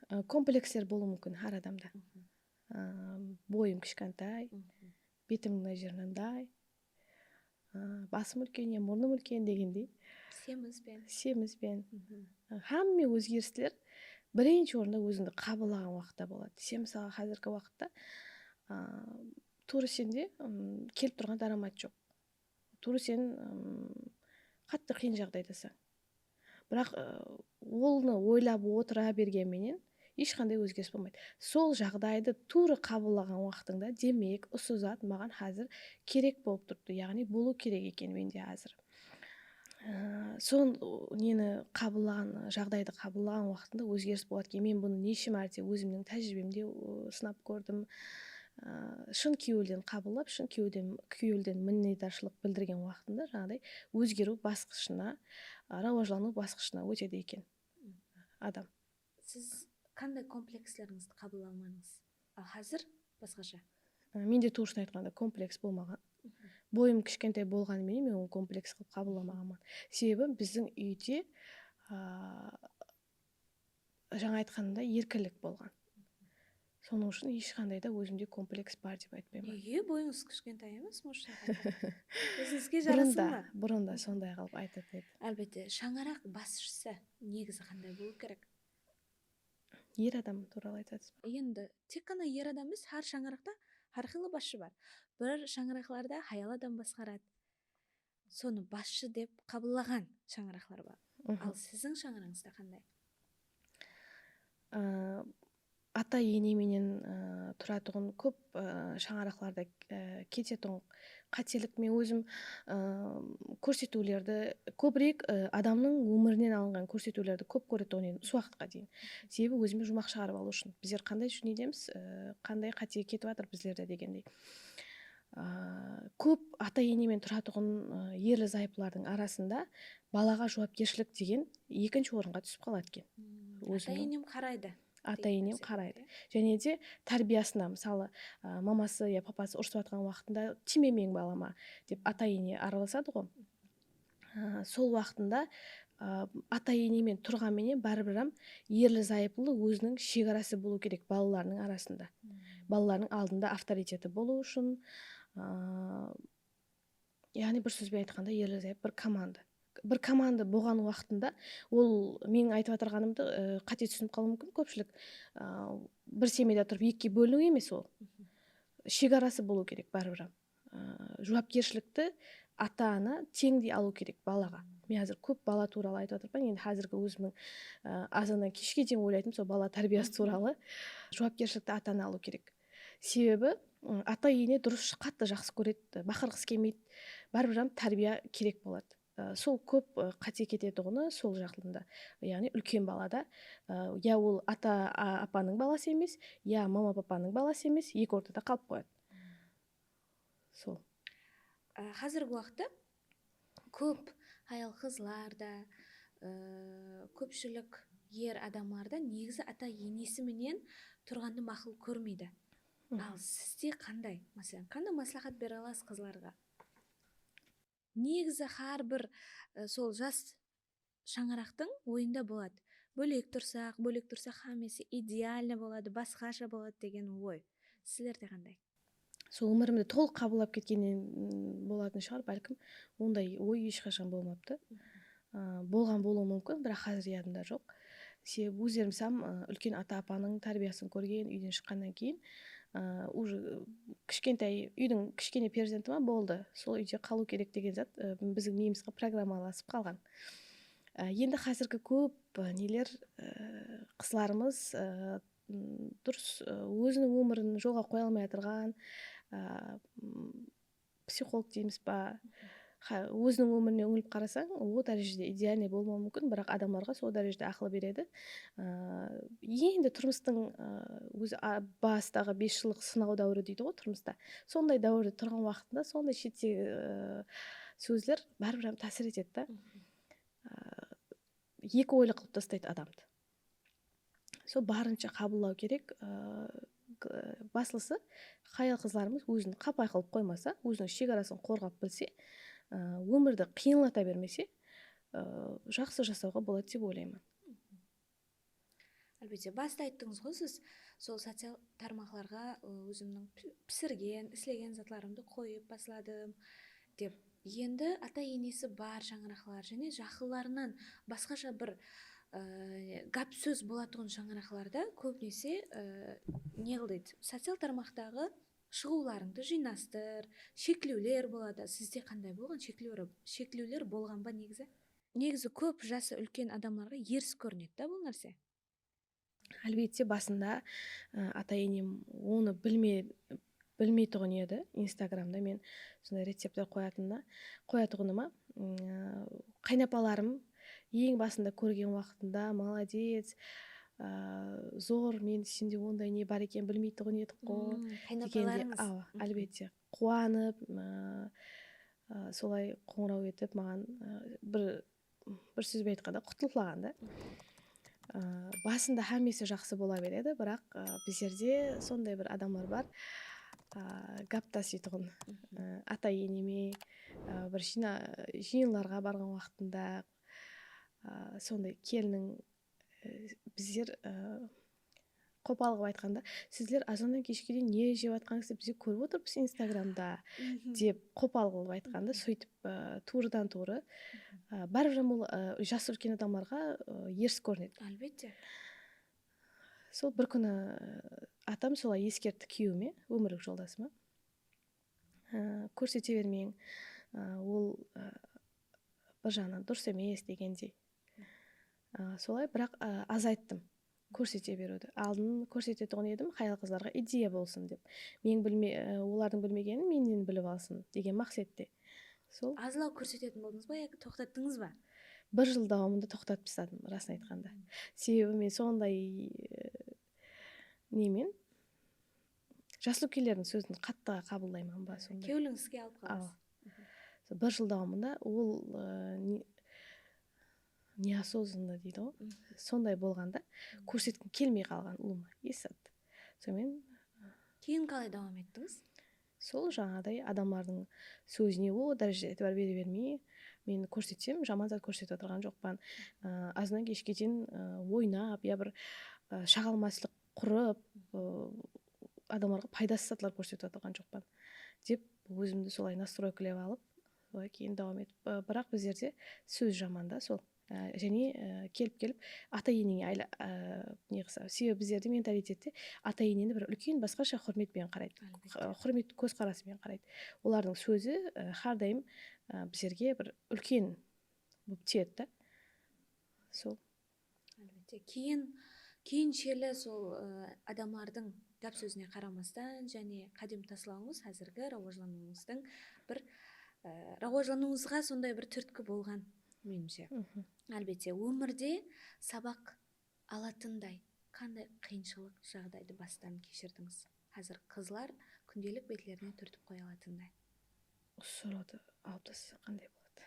Aa, kompleksler bolıwı múmkin hár adamda. Aa, boyım kishkentay, betimniń mına jeri mınanday, aa, basım úlken ya murnım úlken degendey. Semiz ben. Semiz ben. Aa, hámme ózgerisler birinshi orında ózińdi qabıllaǵan waqıtta boladı. Sen, mısalı, házirgi waqıtta, aa, tuwrı sende, ım, kelip turǵan dáramat joq. Tuwrı sen, ım, qattı qıyın jaǵdaydasań. Biraq, ı, onı oylap otıra bergen menen hesh qanday ózgeris bolmaydı. Sol jaǵdaydı tuwrı qabıllaǵan waqtıńda, demek, usı zat maǵan házir kerek bolıp turıptı, yaǵnıy bolıw kerek eken mende házir. I, sol, o, neni qabıllaǵan, jaǵdaydı qabıllaǵan waqtında ózgeris boladı eken. Men bunı neshe márte ózimniń tájiriybemde, o, sınap kórdim. I, shın kewilden qabıllap, shın kewilden, kewilden minnetdarshılıq bildirgen waqtında, jańaday, ózgeriw basqıshına, rawajlanıw basqıshına ótedi eken adam. Siz qanday komplekslerińizdi qabılla almadıńız? Al házir basqasha. I, mende, tuwrısın aytqanda, kompleks bolmaǵan. Boyım kishkentay bolǵanı menen men onı kompleks qılıp qabıllamaǵanman. Sebebi biziń úyde, a, jańa aytqanımday erkinlik bolǵan. Sonıń ushın hesh qanday da ózimde kompleks bar dep aytpayman. Nege? Boyıńız kishkentay emes, может, ózińizge jarasıń ba? Burında sonday qılıp aytatuǵın edi. Álbette, shańaraq basshısı negizi qanday bolıw kerek? Er adam tuwralı aytıp atırsań. Endi tek ǵana er adam emes, hár shańaraqta hár qıylı basshı bar. Bir shańaraqlarda hayal adam basqaradı. Sonı basshı dep qabıllaǵan shańaraqlar bar. Al siziń shańaraǵıńızda qanday? Aa, ata-ene menen, aa, turatuǵın kóp, aa, shańaraqlarda, aa, ketetuǵın qátelik. Men ózim, aa, kórsetiwlerdi kóbirek, aa, adamnıń ómirinen alınǵan kórsetiwlerdi kóp kóretuǵın edim usı waqıtqa deyin. Sebebi ózime juwmaq shıǵarıp alıw ushın. Bizler qanday ne etemiz, aa, qanday qátege ketip atır bizlerde degendey. Aa, kóp ata-ene menen turatuǵın, aa, erli-zayıplılardıń arasında balaǵa juwapkershilik degen ekinshi orınǵa túsip qaladı eken. Óziniń ata-enem qaraydı. Ata-enem qaraydı. Jáne de tárbiyasına, mısalı, aa, maması ya papası urısıp atırǵan waqtında "Tiyme meniń balama" dep ata-ene aralasadı ǵo. Aa, sol waqtında, aa, ata-ene menen turǵan menen báribir hám erli-zayıplı óziniń shegarası bolıw kerek balalarınıń arasında. Balalarınıń aldında avtoriteti bolıw ushın, aa, yaǵnıy bir sóz benen aytqanda erli-zayıp bir komanda. Bir komanda bolǵan waqtında ol meniń aytıp atırǵanımdı, ı, qáte túsinip qalıwı múmkin kópshilik. Aa, bir semyada turıp ekige bóliniw emes ol. Shegarası bolıw kerek báribir hám. Aa, juwapkershilikti ata-ana teńdey alıw kerek balaǵa. Men házir kóp bala tuwralı aytıp atırman, endi házirgi ózimniń, aa, azannan keshke deyin oylaytınım sol bala tárbiyası tuwralı. Juwapkershilikti ata-ana alıw kerek. Sebebi, ım, ata-ene durıs qattı jaqsı kóredi, baqırǵısı kelmeydi. Báribir hám tárbiya kerek boladı. Aa, sol kóp, aa, qáte ketetuǵını sol jaqında. Yaǵnıy úlken balada, aa, ya ol ata, a-, apanıń balası emes, ya mama-papanıń balası emes, eki ortada qalıp qoyadı. Sol. Á, házirgi waqıtta kóp hayal-qızlar da, ı, kópshilik er adamlar da negizi ata-enesi menen turǵandı maqul kórmeydi. Al sizde qanday? Máselen, qanday másláhát bere alasız qızlarǵa? Negizi hár bir, ı, sol jas shańaraqtıń oyında boladı. Bólek tursaq, bólek tursaq hámmesi idealno boladı, basqasha boladı degen oy. Sizlerde qanday? Sol ómirimdi tolıq qabıllap ketkennen, m, bolatuǵın shıǵar, bálkim, onday oy hesh qashan bolmaptı. A, bolǵan bolıwı múmkin, biraq házir yadımda joq. Sebebi ózlerim sám, a, úlken ata-apanıń tárbiyasın kórgen, úyden shıqqannan keyin, a, уже kishkentay, úydiń kishkene perzenti ma boldı. Sol úyde qalıw kerek degen zat, a, biziń miyimizge programmalasıp qalǵan. A, endi házirgi kóp, a, neler, a, qızlarımız, a, m, durıs, ı, óziniń ómirin jolǵa qoya almay atırǵan, ı, m, psixolog deymiz ba, ha, óziniń ómirine úńilip qarasań, o dárejede idealnıy bolmawı múmkin, biraq adamlarǵa sol dárejede aqıl beredi. I, endi turmıstıń, ı, ózi, a, bastaǵı bes jıllıq sınaw dáwiri deydi ǵoy turmısta. Sonday dáwirde turǵan waqtında sonday shettegi, ı, sózler báribir hám tásir etedi da. I, eki oylı qılıp taslaydı adamdı. Sol barınsha qabıllaw kerek. I, g-, baslısı, hayal-qızlarımız ózin qapay qılıp qoymasa, óziniń shegarasın qorǵap bilse, ı, ómirdi qıyınlata bermese, ı, jaqsı jasawǵa boladı dep oylayman. Álbette, basta ayttıńız ǵoy siz, sol social tarmaqlarǵa, ı, ózimniń pi-, pisirgen, islegen zatlarımdı qoyıp basladım, dep. Endi ata-enesi bar shańaraqlar jáne jaqınlarınan basqasha bir, ı, gáp-sóz bolatuǵın shańaraqlarda kóbinese, ı, ne qıl deydi, social tarmaqtaǵı shıǵıwlarıńdı jıynastır, sheklewler boladı. Sizde qanday bolǵan sheklewler, sheklewler bolǵan ba negizi? Negizi kóp jası úlken adamlarǵa eris kórinedi da bul nárse. Álbette, basında, ı, ata-enem onı bilme-, bilmeytuǵın edi. Instagramda men sonday receptler qoyatınına, qoyatuǵınıma, ı, qaynapalarım eń basında kórgen waqtında, "Molodec, ı, zor, men sende onday ne bar eken bilmeytuǵın edik ǵo," degende, qaynapalarıńız? Awa, álbette, quwanıp, ı, ı, solay qońıraw etip, maǵan, ı, bir bir sóz benen aytqanda, qutlıqlaǵan da. I, basında hámmesi jaqsı bola beredi, biraq, ı, bizlerde sonday bir adamlar bar. a, gáp tasıytuǵın. A, ata-eneme, a, bir jıyna-, jıyınlarǵa barǵan waqtında, a, sonday keliniń, e, bizler, e, qopal qılıp aytqanda, "Sizler azannan keshke deyin ne jep atqanıńızdı bizler kórip otırmız Instagramda", dep qopal qılıp aytqanda, sóytip, e, tuwrıdan-tuwrı, e, báribir ol, e, jası úlken adamlarǵa, e, eris kórinedi. Álbette. Sol bir kúni, e, atam solay eskertti kúyewime, ómirlik joldasıma. E, "Kórsete bermeń, e, ol, e, bir jaǵınan durıs emes", degendey. E, solay, biraq, e, azayttım kórsete beriwdi. Aldın kórsetetuǵın edim, hayal-qızlarǵa ideya bolsın dep. Men bilme-, e, olardıń bilmegenin mennen bilip alsın degen maqsette. Sol. Azlaw kórsetetin boldıńız ba yaki toqtattıńız ba? Bir jıl dawamında toqtatıp tasladım, rasın aytqanda. Sebebi men sonday, e, nemen, jaslı úlkenlerdiń sózin qattı qabıllayman ba, sonday. Kewlińizge alıp qalasız. Awa. Sol bir jıl dawamında ol, e, ne-, neosozanno deydi ǵoy. Sonday bolǵanda kórsetkim kelmey qalǵan ulıwma, esi sattı. Sonıń menen. Keyin qalay dawam ettińiz? Sol jańaday adamlardıń sózine o dárejede itibar bere bermey, men kórsetsem, jaman zat kórsetip atırǵan joqpan. I, azannan keshke deyin, ı, oynap, ya bir, ı, shaǵalmaslıq qurıp, ı, adamlarǵa paydasız zatlar kórsetip atırǵan joqpan, dep ózimdi solay nastroykalap alıp, solay keyin dawam etip, ı, biraq bizlerde sóz jaman da sol. Á, jáne, á, kelip-kelip ata-eneńe ayla-, á, ne qılsa, sebebi bizlerde mentalitette ata-eneni bir úlken basqasha húrmet penen qaraydı. Álbette. Q-, húrmet kózqarası menen qaraydı. Olardıń sózi, á, hár dayım, á, bizlerge bir úlken bolıp tiyedi da. Sol. Álbette. Keyin, keyinsheli sol, á, adamlardıń gáp sózine qaramastan, jáne qádem taslawıńız házirgi rawajlanıwıńızdıń bir, á, rawajlanıwıńızǵa sonday bir túrtki bolǵan. Menimshe. Álbette, ómirde sabaq alatınday qanday qıyınshılıq jaǵdaydı bastan keshirdińiz? Házir qızlar kúndelik betlerine túrtip qoya alatınday. Usı sorawdı alıp taslasa qanday boladı?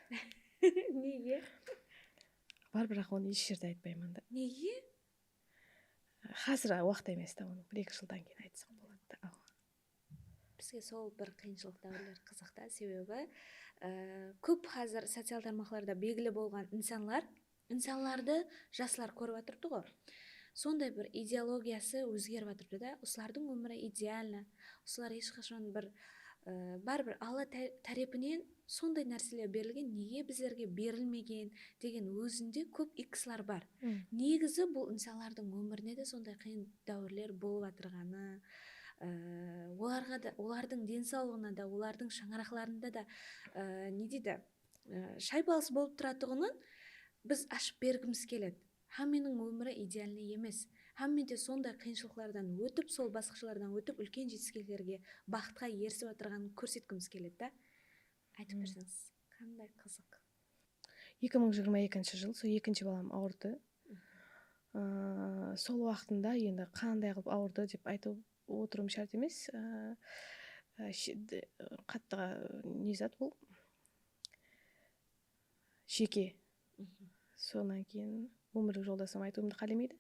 Nege? Bar, biraq onı hesh jerde aytpayman da. Nege? Házir waqıt emes ta, onı bir-eki jıldan keyin aytsaq boladı da. Awa. Bizge sol bir qıyınshılıq dáwirler qızıq ta, sebebi, e, kóp házir social tarmaqlarda belgili bolǵan insanlar, insanlardı jaslar kórip atırıptı ǵoy. Sonday bir ideologiyası ózgerip atırıptı da, usılardıń ómiri idealno, usılar hesh qashan bir, e, báribir Alla tá-, tárepinen sonday nárseler berilgen, nege bizlerge berilmegen degen ózinde kóp ikslar bar. Negizi bul insanlardıń ómirine de sonday qıyın dáwirler bolıp atırǵanı, e, olarǵa da, olardıń densawlıǵına da, olardıń shańaraqlarında da, e, ne deydi, e, shaypalıs bolıp turatuǵının biz ashıp bergimiz keledi. Hámmeniń ómiri idealnıy emes. Hámme de sonday qıyınshılıqlardan ótip, sol basqıshlardan ótip, úlken jetiskenliklerge, baxıtqa erisip atırǵanın kórsetkimiz keledi da. Aytıp berseńiz, qanday qızıq. Eki mıń jigirma ekinshi jıl, sol ekinshi balam awırdı. Aa, sol waqtında endi qanday qılıp awırdı dep aytıp otırıwım shárt emes. Aa, aa, shi-, de-, qattı, ne zat bul? Jeke. Sonnan keyin ómirlik joldasım aytıwımdı qálemeydi.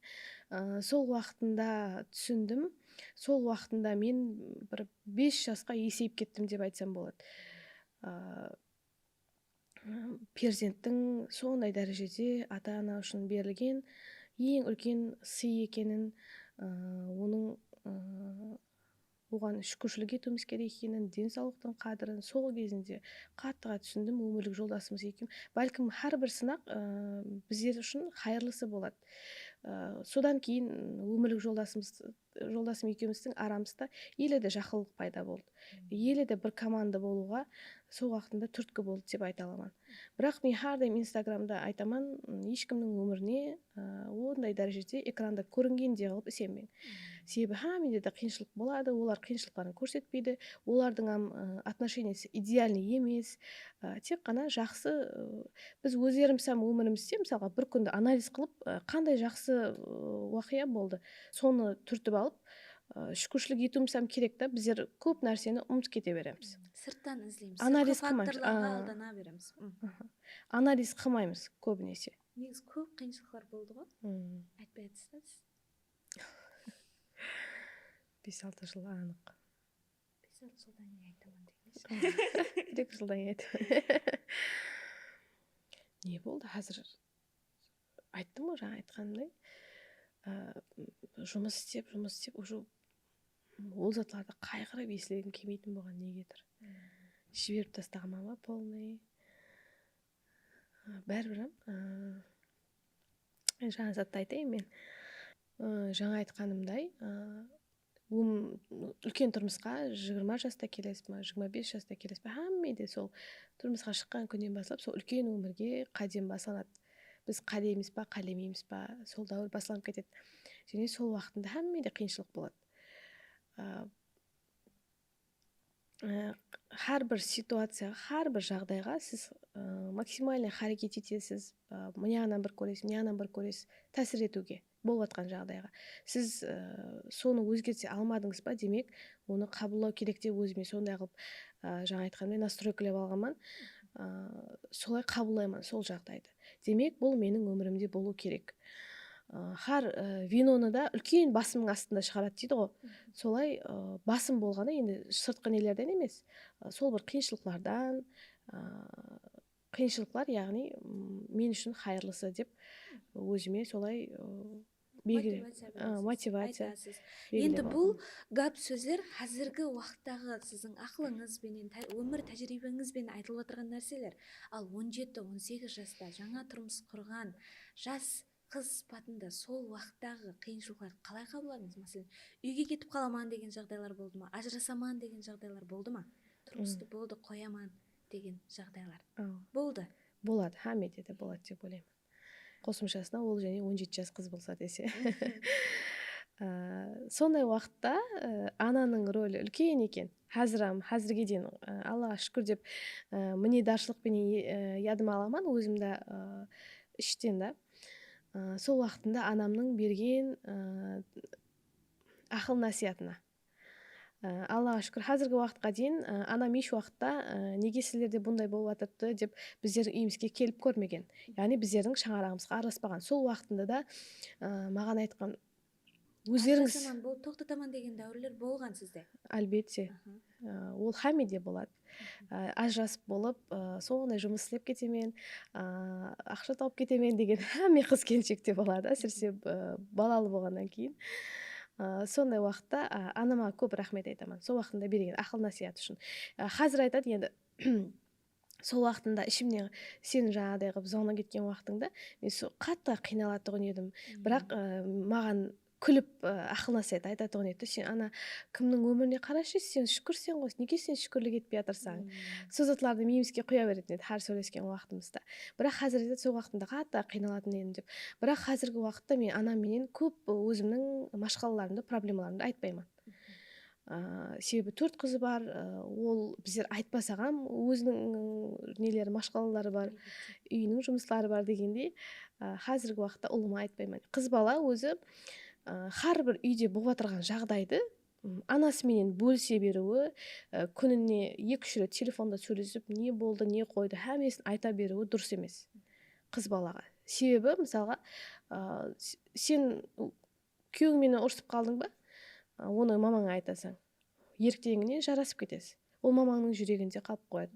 Aa, sol waqtında túsindim. Sol waqtında men bir bes jasqa eseyip kettim dep aytsam boladı. Aa, perzenttiń sonday dárejede ata-ana ushın berilgen eń úlken sıy ekenin, ı, onıń, ı, oǵan shúkirshilik etiwimiz kerek ekenin, densawlıqtıń qádirin sol gezinde qattıǵa túsindim. Ómirlik joldasımız ekew, bálkim, hár bir sınaq, ı, bizler ushın qayırlısı boladı. I, sodan keyin ómirlik joldasımız joldasım ekewimizdiń aramızda ele de jaqınlıq payda boldı. Ele de bir komanda bolıwǵa sol waqtında túrtki boldı dep ayta alaman. Biraq men hár dayım Instagramda aytaman, hesh kimniń ómirine, ı, onday dárejede ekranda kóringendey qılıp isenbeń. Sebebi hámmede de qıyınshılıq boladı, olar qıyınshılıqların kórsetpeydi, olardıń hám, ı, отношениясы идеальный emes. I, tek ǵana jaqsı, ı, Biz ózlerimiz hám ómirimizde, mısalǵa, bir kúndi analiz qılıp, ı, qanday jaqsı, ı, waqıya boldı, sonı túrtip alıp, ı, shúkirshilik etiwimiz hám kerek ta, bizler kóp nárseni umıtıp kete beremiz. Sırttan izleymiz. Analiz qılmaymız. Sırtqı faktorlarǵa aldana beremiz. Analiz qılmaymız kóbinese. Negizi kóp qıyınshılıqlar boldı ǵoy. Aytpay atırsańız. Bes-altı jıl anıq. Bes, Dek jıldan keyin aytaman degeyshi. Dek jıldan keyin aytaman. Ne boldı? Házir ayttım ǵoy, jańa aytqanımday. Aa, jumıs islep, jumıs islep, уже ol zatlardı qayǵırıp eslegim kelmeytin bolǵan, negedur. Jiberip tastaǵan ma polnıy. Báribir, aa, jańa zattı aytayın men. Aa, jańa aytqanımday, aa, óm-, úlken turmısqa jigirma jasta kelesiz ba, jigirma bes jasta kelesiz ba, hámmede sol turmısqa shıqqan kúnnen baslap sol úlken ómirge qádem baslanadı. Biz qáleymiz ba, qálemeymiz ba, sol dáwir baslanıp ketedi. Jáne sol waqtında hámmede qıyınshılıq boladı. Aa, e, hár bir situaciyaǵa, hár bir jaǵdayǵa siz, e, maksimalnıy háreket etesiz, e, mınaǵınan bir kóresiz, mınaǵınan bir kóresiz, tásir etiwge, bolıp atqan jaǵdayǵa. Siz, e, sonı ózgertse almadıńız ba, demek, onı qabıllaw kerek dep ózime sonday qılıp, e, jańa aytqanımday, nastroykalap alǵanman. E, solay qabıllayman sol jaǵdaydı. Demek, bul meniń ómirimde bolıw kerek. I, hár, ı, vinonı da úlken basımnıń astında shıǵaradı deydi ǵo. Solay, ı, basım bolǵanda, endi sırtqı nelerden emes, ı, sol bir qıyınshılıqlardan, ı, qıyınshılıqlar, yaǵnıy, ım, men ushın hayırlısı dep ózime solay, ı, belgile-, motivaciya ı, beresiz, motivaciya aytasız. Endi bul gáp sózler házirgi waqıttaǵı siziń aqılıńız benen, tá-, ómir tájiriybeńiz benen aytılıp atırǵan nárseler. Al, on jeti, on segiz jasta jańa turmıs qurǵan jas qız sıpatında sol waqıttaǵı qıyınshılıqlardı qalay qabılladıńız? Máselen, úyge ketip qalaman degen jaǵdaylar boldı ma? Ajırasaman degen jaǵdaylar boldı ma? Turmıstı boldı, qoyaman degen jaǵdaylar boldı. Boladı, hámmede de boladı dep oylayman. Qosımshasına ol jáne on jeti jas qız bolsa dese. Á, sonday waqıtta, á, ananıń roli úlken eken. Házir hám, házirge deyin, á, Allaǵa shúkir dep, á, minnetdarshılıq penen, á, yadıma alaman, ózimdi, á, ishten de. Á, sol waqtında anamnıń bergen, á, aqıl násiyatına. Á, Allaǵa shúkir, házirgi waqıtqa deyin, á, anam hesh waqıtta, á, nege sizlerde bunday bolıp atırıptı dep bizlerdiń úyimizge kelip kórmegen. Yaǵnıy bizlerdiń shańaraǵımızǵa aralaspaǵan. Sol waqtında da, á, maǵan aytqan, ózlerińiz... Ajırasaman, bol-, toqtataman degen dáwirler bolǵan sizde? Álbette. Á, ol hámmede boladı. Á, ajırasıp bolıp, á, sonday jumıs islep ketemen, á, aqsha tawıp ketemen degen hámme qız-kelinshekte boladı, ásirese, á, balalı bolǵannan keyin. Á, sonday waqıtta, á, anama kóp raxmet aytaman. Sol waqtında bergen aqıl-násiyatı ushın. Á, házir aytadı endi, sol waqtında ishimnen sen jańaday qılıp zona ketken waqtıńda men so-, qattı qıynalatuǵın edim. Biraq, á, maǵan kúlip, ı, aqıl-násiyat aytatuǵın edi. Sen ana kimniń ómirine qarashı, sen shúkirseń ǵoy, nege sen shúkirlik etpey atırsań? Sol zatlardı miyimizge quya beretin edi hár sóylesken waqtımızda. Biraq házir aytadı, sol waqtında qattı qıynalatın edim dep. Biraq házirgi waqıtta men anam menen kóp ózimniń mashqalalarımdı, problemalarımdı aytpayman. Á, sebebi tórt qızı bar, á, ol bizler aytpasaq hám óziniń neleri, mashqalaları bar, úyiniń jumısları bar degendey. Á, házirgi waqıtta ulıma aytpayman. Qız bala ózi, á, hár bir úyde bolıp atırǵan jaǵdaydı, m, anası menen bólise beriwi, á, kúnine eki-úsh ret telefonda sóylesip, ne boldı, ne qoydı, hámmesin ayta beriwi durıs emes qız balaǵa. Sebebi, mısalǵa, á, s-, sen kúyewiń menen urısıp qaldıń ba? A, onı mamańa aytasań. Erteńine jarasıp ketesiz. Ol mamańnıń júreginde qalıp qoyadı.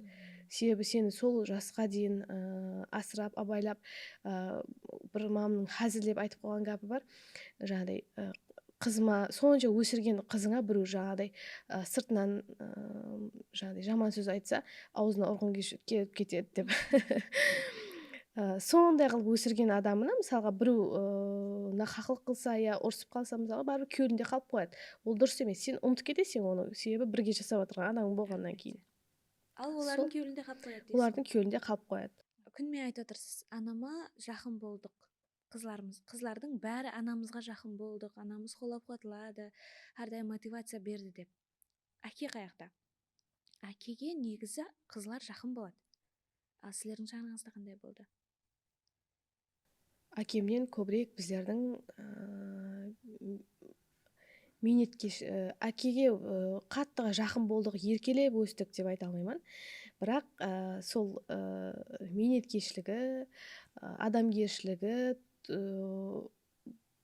Sebebi seni sol jasqa deyin, ı, asırap, abaylap, ı, bir mamamnıń házillep aytıp qoyǵan gápi bar. Jańaday, ı, qızıma, sonsha ósirgen qızıńa birew jańaday, ı, sırtınan, ı, jańaday jaman sóz aytsa, awzına urǵıń kesh-, kelip ketedi dep. Á, sonday qılıp ósirgen adamına, mısalǵa, birew, ı, naqaqlıq qılsa ya urısıp qalsa, mısalǵa, báribir kewlinde qalıp qoyadı. Ol durıs emes. Sen umıtıp keteseń onı, sebebi birge jasap atırǵan adamıń bolǵannan keyin. Al, olardıń kewlinde qalıp qoyadı deyseń. Olardıń kewlinde qalıp qoyadı. Kúnmen aytıp atırsız, anama jaqın boldıq. Qızlarımız, qızlardıń bári anamızǵa jaqın boldıq, anamız qollap-quwatladı, hár dayım motivaciya berdi dep. Áke qayaqta? Ákege negizi qızlar jaqın boladı. Al, sizlerdiń shańaraǵıńızda qanday boldı? Ákemnen kóbirek bizlerdiń, ı, miynetkesh-, ı, ákege, ı, qattıǵa jaqın boldıq, erkelep óstik dep ayta almayman. Biraq, ı, sol, ı, miynetkeshligi, ı, adamgershiligi, ı,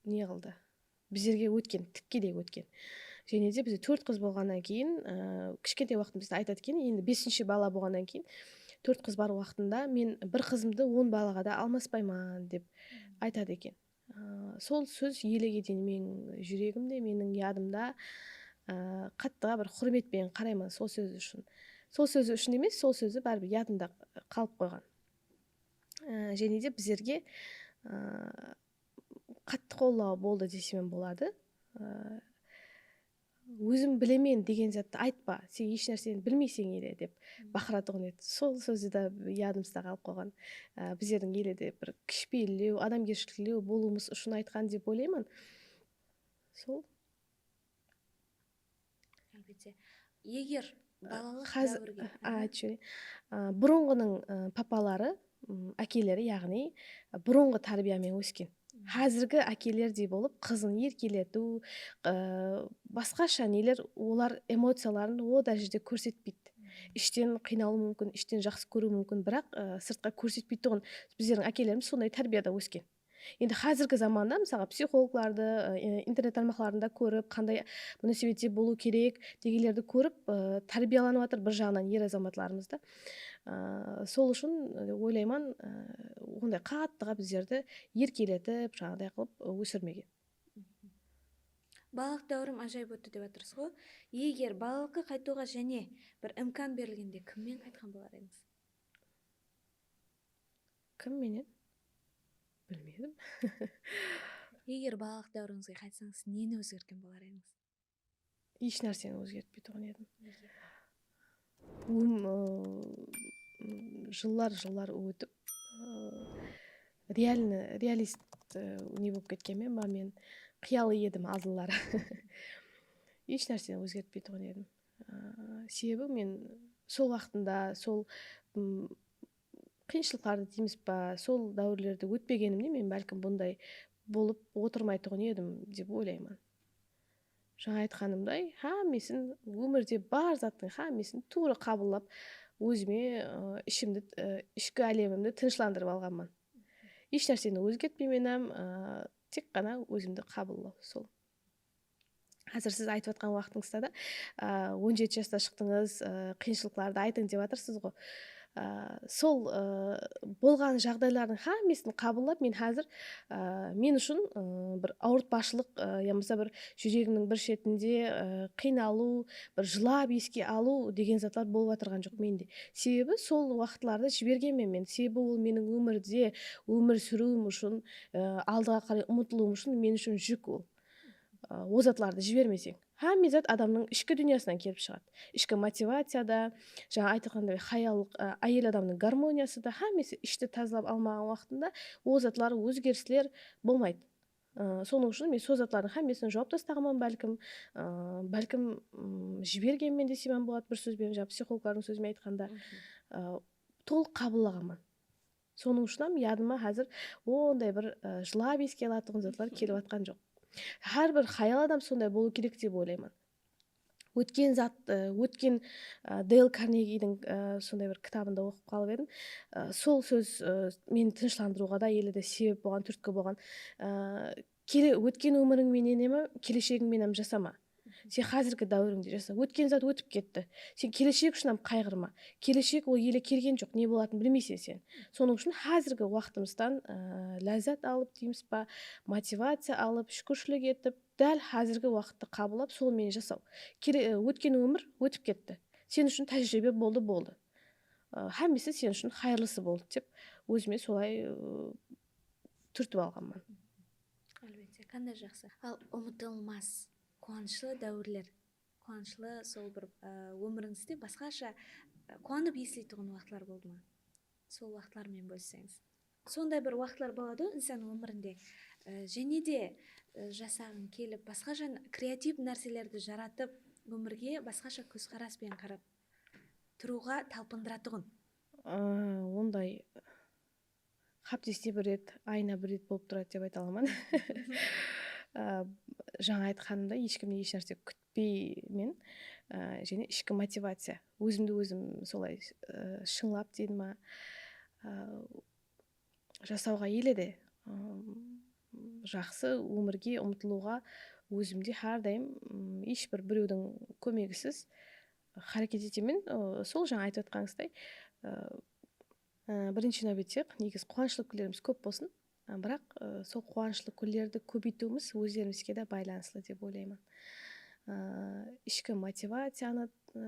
ne qıldı? Bizlerge ótken, tikkeley ótken. Jáne de bizde tórt qız bolǵannan keyin, ı, kishkentay waqtımızda aytadı eken, endi besinshi bala bolǵannan keyin, tórt qız bar waqtında men bir qızımdı on balaǵa da almaspayman dep aytadı eken. Aa, sol sóz elege deyin meniń júregimde, meniń yadımda, aa, qattıǵa bir húrmet penen qarayman sol sóz ushın. Sol sózi ushın emes, sol sózi báribir yadımda qalıp qoyǵan. Aa, jáne de bizlerge, aa, qattı qollawı boldı desem boladı. Aa, ózim bilemen degen zattı aytpa, sen hesh nárseni bilmeyseń ele dep baqıratuǵın edi. Sol sózi de yadımızda qalıp qoyǵan. Á, bizlerdiń ele de bir kishipeyillew, adamgershiliklew bolıwımız ushın aytqan dep oylayman. Sol. Álbette. Eger balalıq dáwirge, a, aytıp jibereyin. Á, burınǵınıń, á, papaları, m, ákeleri, yaǵnıy, á, burınǵı tárbiya menen ósken. Házirgi ákelerdey bolıp, qızın erkeletiw, ı, basqasha neler, olar emociyaların o dárejede kórsetpeydi. Ishten qıynalıwı múmkin, ishten jaqsı kóriwi múmkin, biraq, ı, sırtqa kórsetpeytuǵın bizlerdiń ákelerimiz sonday tárbiyada ósken. Endi házirgi zamanda, mısalǵa, psixologlardı, ı, internet tarmaqlarında kórip, qanday múnásibette bolıw kerek degenlerdi kórip, ı, tárbiyalanıp atır bir jaǵınan er azamatlarımız da. Aa, sol ushın, e, oylayman, e, onday qattıǵa bizlerdi erkeletip, jańaday qılıp, e, ósirmegen. Balalıq dáwirim ájayıp ótti dep atırsız ǵoy. Eger balalıqqa qaytıwǵa jáne bir imkan berilgende kimmen qaytqan bolar edińiz? Kim menen? Bilmedim. Eger balalıq dáwirińizge qaytsańız, neni ózgertken bolar edińiz? Hesh nárseni ózgertpeytuǵın edim. Nege? Óm-, ıı, jıllar, jıllar ótip, ıı, realno, realist, ıı, ne bolıp ketkenmen ba men, qıyalı edim aldınları. Hesh nárseni ózgertpeytuǵın edim. Iı, sebebi men sol waqtında, sol, ım, qıyınshılıqlardı deymiz ba, sol dáwirlerdi ótpegenimde men bálkim bunday bolıp otırmaytuǵın edim dep oylayman. Jańa aytqanımday, hámmesin, ómirde bar zattıń hámmesin tuwrı qabıllap, ózime, ı, ishimdi, ı, ishki álemimdi tınıshlandırıp alǵanman. Hesh nárseni ózgertpeymen hám, ı, tek ǵana ózimdi qabıllaw, sol. Házir siz aytıp atqan waqtıńızda da, ı, on jeti jasta shıqtıńız, ı, qıyınshılıqlardı aytıń dep atırsız ǵo. Aa, sol, aa, bolǵan jaǵdaylardıń hámmesin qabıllap, men házir, aa, men ushın, aa, bir awırtpashılıq, aa, yamasa bir júregimniń bir shetinde, aa, qıynalıw, bir jılap eske alıw degen zatlar bolıp atırǵan joq mende. Sebebi sol waqıtlardı jibergenmen men. Sebebi ol meniń ómirde, ómir súriwim ushın, aa, aldıǵa qaray umıtılıwım ushın men ushın júk ol. Aa, ol zatlardı jibermeseń. Hámme zat adamnıń ishki dúnyasınan kelip shıǵadı. Ishki motivaciya da, jańa aytqanday, hayallıq, a, áyel adamnıń garmoniyası da, hámmesi ishti tazalap almaǵan waqtında ol zatlar, ózgerisler bolmaydı. I, sonıń ushın men sol zatlardıń hámmesin juwap tastaǵanman, bálkim, ı, bálkim, ım, jibergenmen desem hám boladı, bir sóz benen, jańa psixologlardıń sózi menen aytqanda, ı, tolıq qabıllaǵanman. Sonıń ushın hám yadıma házir onday bir, ı, jılap eske alatuǵın zatlar kelip atqan joq. Hár bir hayal adam sonday bolıw kerek dep oylayman. Ótken zat, ı, ótken, ı, Deyl Karnegidiń, ı, sonday bir kitabında oqıp qalıp edim. I, sol sóz, ı, meni tınıshlandırıwǵa da, ele de sebep bolǵan, túrtki bolǵan. I, kele-, ótken ómiriń menen ema, keleshegiń menen jasama. Sen házirgi dáwirińde jasa. Ótken zat ótip ketti. Sen keleshek ushın hám qayǵırma. Keleshek ol ele kelgen joq, ne bolatın bilmeyseń sen. Sonıń ushın házirgi waqtımızdan, ı, lázzat alıp deymiz ba, motivaciya alıp, shúkirshilik etip, dál házirgi waqıttı qabıllap, sol menen jasaw. Kele-, ı, ótken ómir ótip ketti. Sen ushın tájiriybe boldı, boldı. I, hámmesi sen ushın hayırlısı boldı dep, ózime solay, ı, túrtip alǵanman. Álbette, qanday jaqsı. Al, umıtılmas, quwanıshlı dáwirler, quwanıshlı sol bir, ı, ómirińizde basqasha, ı, quwanıp esleytuǵın waqıtlar boldı ma? Sol waqıtlar menen bólisseńiz. Sonday bir waqıtlar boladı, insan ómirinde, ı, jáne de, ı, jasaǵıń kelip, basqasha kreativ nárselerdi jaratıp, ómirge basqasha kózqaras penen qarap turıwǵa talpındıratuǵın. Aa, onday háptesine bir ret, ayına bir ret bolıp turadı dep ayta alaman. Aa, jańa aytqanımday, hesh kimnen hesh nárse kútpeymen. Aa, jáne ishki motivaciya. Ózimdi ózim solay, aa, shıńlap deydi ma, aa, jasawǵa ele de, aa, jaqsı ómirge umıtılıwǵa ózimde hár dayım, ım, hesh bir birewdiń kómegisiz háreket etemen. I, sol jańa aytıp atqanıńızday, ı, ı, birinshi náwbette negizi quwanıshlı kúnlerimiz kóp bolsın. I, biraq, ı, sol quwanıshlı kúnlerdi kóbeytiwimiz ózlerimizge de baylanıslı dep oylayman. I, ishki motivaciyanı, ı,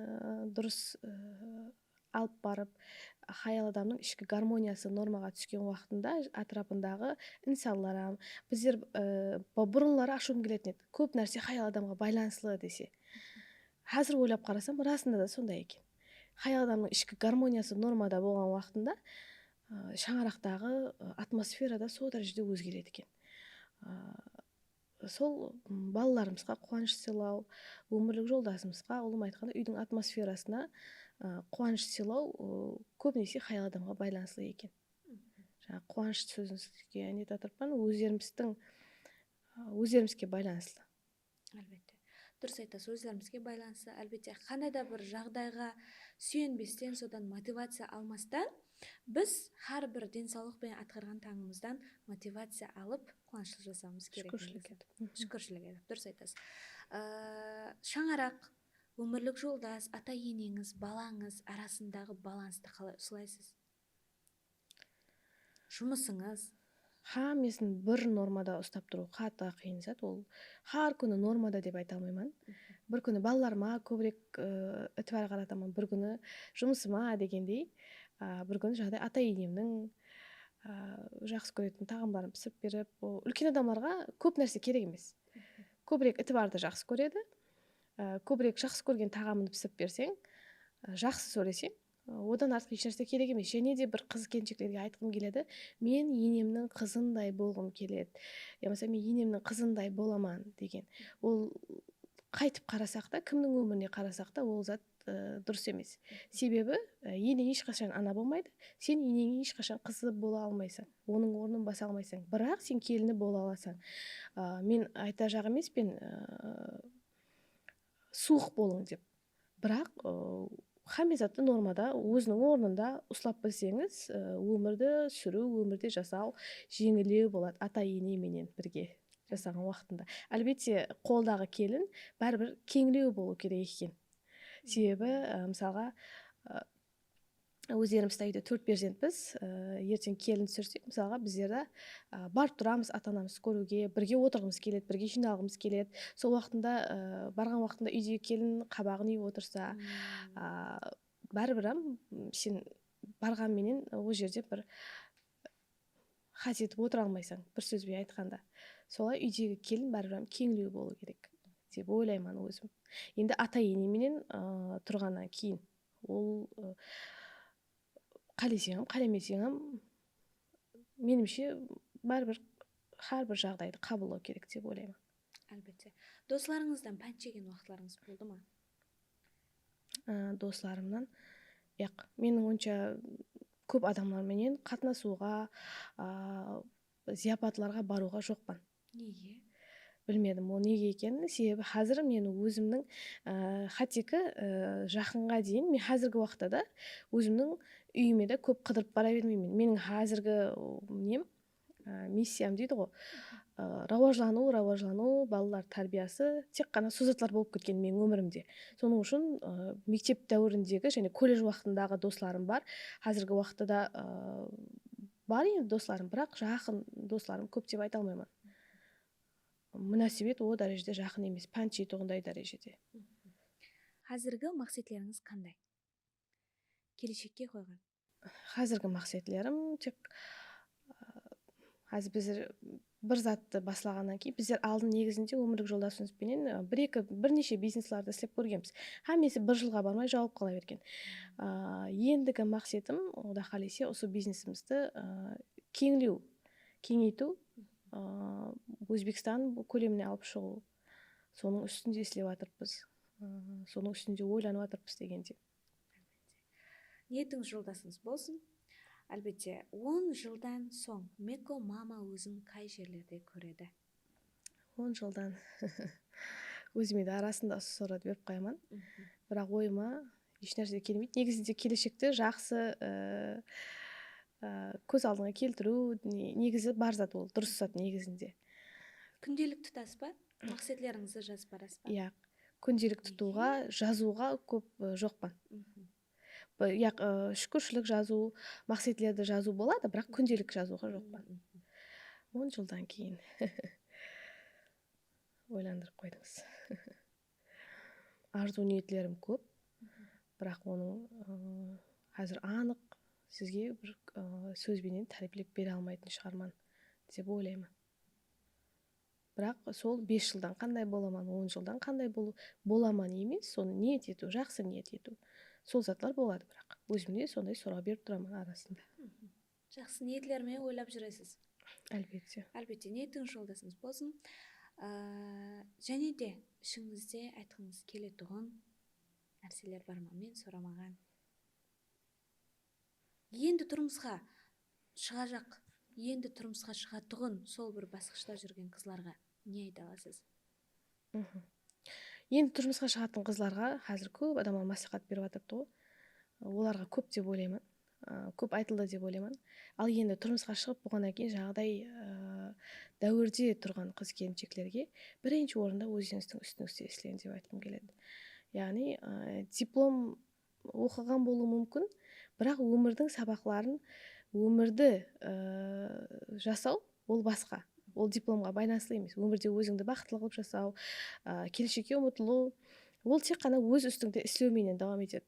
durıs, ı, alıp barıp, hayal adamnıń ishki garmoniyası normaǵa túsken waqtında átirapındaǵı insanlar hám bizler, e, bu-, burınları ashıwım keletin edi. Kóp nárse hayal adamǵa baylanıslı dese. Házir oylap qarasam, rasında da sonday eken. Hayal adamnıń ishki garmoniyası normada bolǵan waqtında, e, shańaraqtaǵı, e, atmosfera da sol dárejede ózgeredi eken. E, Sol, m, balalarımızǵa quwanısh sıylaw, ómirlik joldasımızǵa, ulıwma aytqanda, úydiń atmosferasına, ı, quwanısh sıylaw, ı, kóbinese hayal adamǵa baylanıslı eken. Jańa quwanısh sózińizge netip atırıppan, ózlerimizdiń, ı, ózlerimizge baylanıslı. Álbette. Durıs aytasız, ózlerimizge baylanıslı. Álbette, qanday da bir jaǵdayǵa súyenbesten, sodan motivaciya almastan, biz hár bir densawlıq penen atqarǵan tańımızdan motivaciya alıp, quwanıshlı jasawımız kerek. Shúkirshilik etip. Shúkirshilik etip, durıs aytasız. Aa, shańaraq, ómirlik joldas, ata-eneńiz, balańız arasındaǵı balanıstı qalay uslaysız? Jumısıńız? Hámmesin bir normada uslap turıw qattı qıyın zat. Ol hár kúni normada dep ayta almayman. Bir kúni balalarıma kóbirek, ı, itibar qarataman, bir kúni jumısıma degendey, a, bir kúni jaǵday ata-enemniń, a, jaqsı kóretin taǵamların pisirip berip, o, úlken adamlarǵa kóp nárse kerek emes. Kóbirek itibardı jaqsı kóredi. A, kóbirek jaqsı kórgen taǵamın pisirip berseń, a, jaqsı sóyleseń, odan artıq hesh nárse kerek emes. Jáne de bir qız-kelinsheklerge aytqım keledi, men enemniń qızınday bolǵım keledi. Yamasa men enemniń qızınday bolaman degen. Ol qaytıp qarasaq ta, kimniń ómirine qarasaq ta, ol zat, ı, durıs emes. Sebebi, ı, ene hesh qashan ana bolmaydı, sen eneńe hesh qashan qızı bola almaysań, onıń ornın basa almaysań. Biraq sen kelini bola alasań. I, men aytajaǵ emespen, ı, suwıq bolıń dep. Biraq, ı, hámme zattı normada, óziniń ornında uslap bilseńiz, ı, ómirdi súriw, ómirde jasaw jeńillew boladı, ata-ene menen birge jasaǵan waqtında. Álbette, qoldaǵı kelin báribir keńlew bolıw kerek eken. Sebebi, ı, mısalǵa, ı, ózlerimiz de úyde tórt perzentpiz. I, erteń kelin túsirsek, mısalǵa, bizler de, ı, barıp turamız ata-anamızdı kóriwge, birge otırǵımız keledi, birge jıynalıǵımız keledi. Sol waqtında, ı, barǵan waqtında úydegi kelin qabaǵın úyip otırsa, ı, báribir hám, m, sen barǵan menen ol jerde bir hás etip otıra almaysań, bir sóz benen aytqanda. Solay úydegi kelin báribir hám keńlew bolıw kerek dep oylayman ózim. Endi ata-ene menen, ı, turǵannan keyin. Ol, ı, qáleseń hám, qálemeseń hám, menimshe, báribir hár bir jaǵdaydı qabıllaw kerek dep oylayman. Álbette. Doslarıńızdan pánt jegen waqıtlarıńız boldı ma? Á, doslarımnan, yaq, meniń onsha kóp adamlar menen qatnasıwǵa, á, zıyapatlarǵa barıwǵa joqpan. Nege? Bilmedim, ol nege ekenin. Sebebi házir men ózimniń, á, hátteki, á, jaqınǵa deyin, men házirgi waqıtta da ózimniń úyime de kóp qıdırıp bara bermeymen. Meniń házirgi, nem, á, missiyam deydi ǵo, á, rawajlanıw, rawajlanıw, balalar tárbiyası, tek ǵana sol zatlar bolıp ketken meniń ómirimde. Sonıń ushın, á, mektep dáwirindegi jáne kolledj waqtındaǵı doslarım bar. Házirgi waqıtta da, á, bar endi doslarım, biraq jaqın doslarım kóp dep ayta almayman. Múnásibet o dárejede jaqın emes, pánt jetuǵınday dárejede. Házirgi maqsetlerińiz qanday? Keleshekke qoyǵan. Házirgi maqsetlerim tek, ı, házir bizler bir zattı baslaǵannan keyin, bizler aldın negizinde ómirlik joldasımız benen, ı, bir-eki, bir neshe bizneslardı islep kórgenbiz. Hámmesi bir jılǵa barmay jawılıp qala bergen. I, endigi maqsetim, Quda qálese, usı biznesimizdi, ı, keńlew, keńeytiw, ı, Ózbekstan kólemine alıp shıǵıw. Sonıń ústinde islep atırıppız. I, sonıń ústinde oylanıp atırıppız degendey. Niyetińiz joldasıńız bolsın. Álbette, on jıldan soń Meko mama ózin qay jerlerde kóredi? On jıldan. Ózime de arasında usı sorawdı berip qoyaman. Biraq oyıma hesh nárse kelmeydi. Negizinde keleshekti jaqsı, ı, ı, kóz aldıńa keltiriw, ne-, negizi bar zat ol, durıs zat negizinde. Kúndelik tutasız ba? Maqsetlerińizdi jazıp barasız ba? Yaq, kúndelik tutıwǵa, jazıwǵa kóp, ı, joqpan. Yaq, ı, shúkirshilik jazıw, maqsetlerdi jazıw boladı, biraq kúndelik jazıwǵa joqpan. On jıldan keyin. Oylandırıp qoydıńız. Arzıw niyetlerim kóp, biraq onıń, ı, házir anıq sizge bir, ı, sóz benen táriplep bere almaytın shıǵarman dep oylayman. Biraq sol bes jıldan qanday bolaman, on jıldan qanday bol-, bolaman emes, sonı niyet etiw, jaqsı niyet etiw. Sol zatlar boladı, biraq ózimne sonday soraw berip turaman arasında. Jaqsı niyetler menen oylap júresiz. Álbette. Álbette, niyetińiz joldasıńız bolsın. Á, jáne de ishińizde aytqıńız keletuǵın nárseler bar ma? Men soramaǵan. Endi turmısqa shıǵajaq, endi turmısqa shıǵatuǵın sol bir basqıshta júrgen qızlarǵa ne ayta alasız? Endi turmısqa shıǵatuǵın qızlarǵa házir kóp adamlar másláhát berip atırıptı ǵoy. Olarǵa kóp dep oylayman. Á, kóp aytıldı dep oylayman. Al endi turmısqa shıǵıp bolǵannan keyin jaǵday, á, dáwirde turǵan qız-kelinsheklerge birinshi orında ózińizdiń ústińizde isleń dep aytqım keledi. Yaǵnıy, á, diplom oqıǵan bolıwı múmkin, biraq ómirdiń sabaqların, ómirdi, ı, jasaw, ol basqa. Ol diplomǵa baylanıslı emes. Ómirde ózińdi baxıtlı qılıp jasaw, ı, keleshekke umıtılıw, ol tek ǵana óz ústińde islew menen dawam etedi.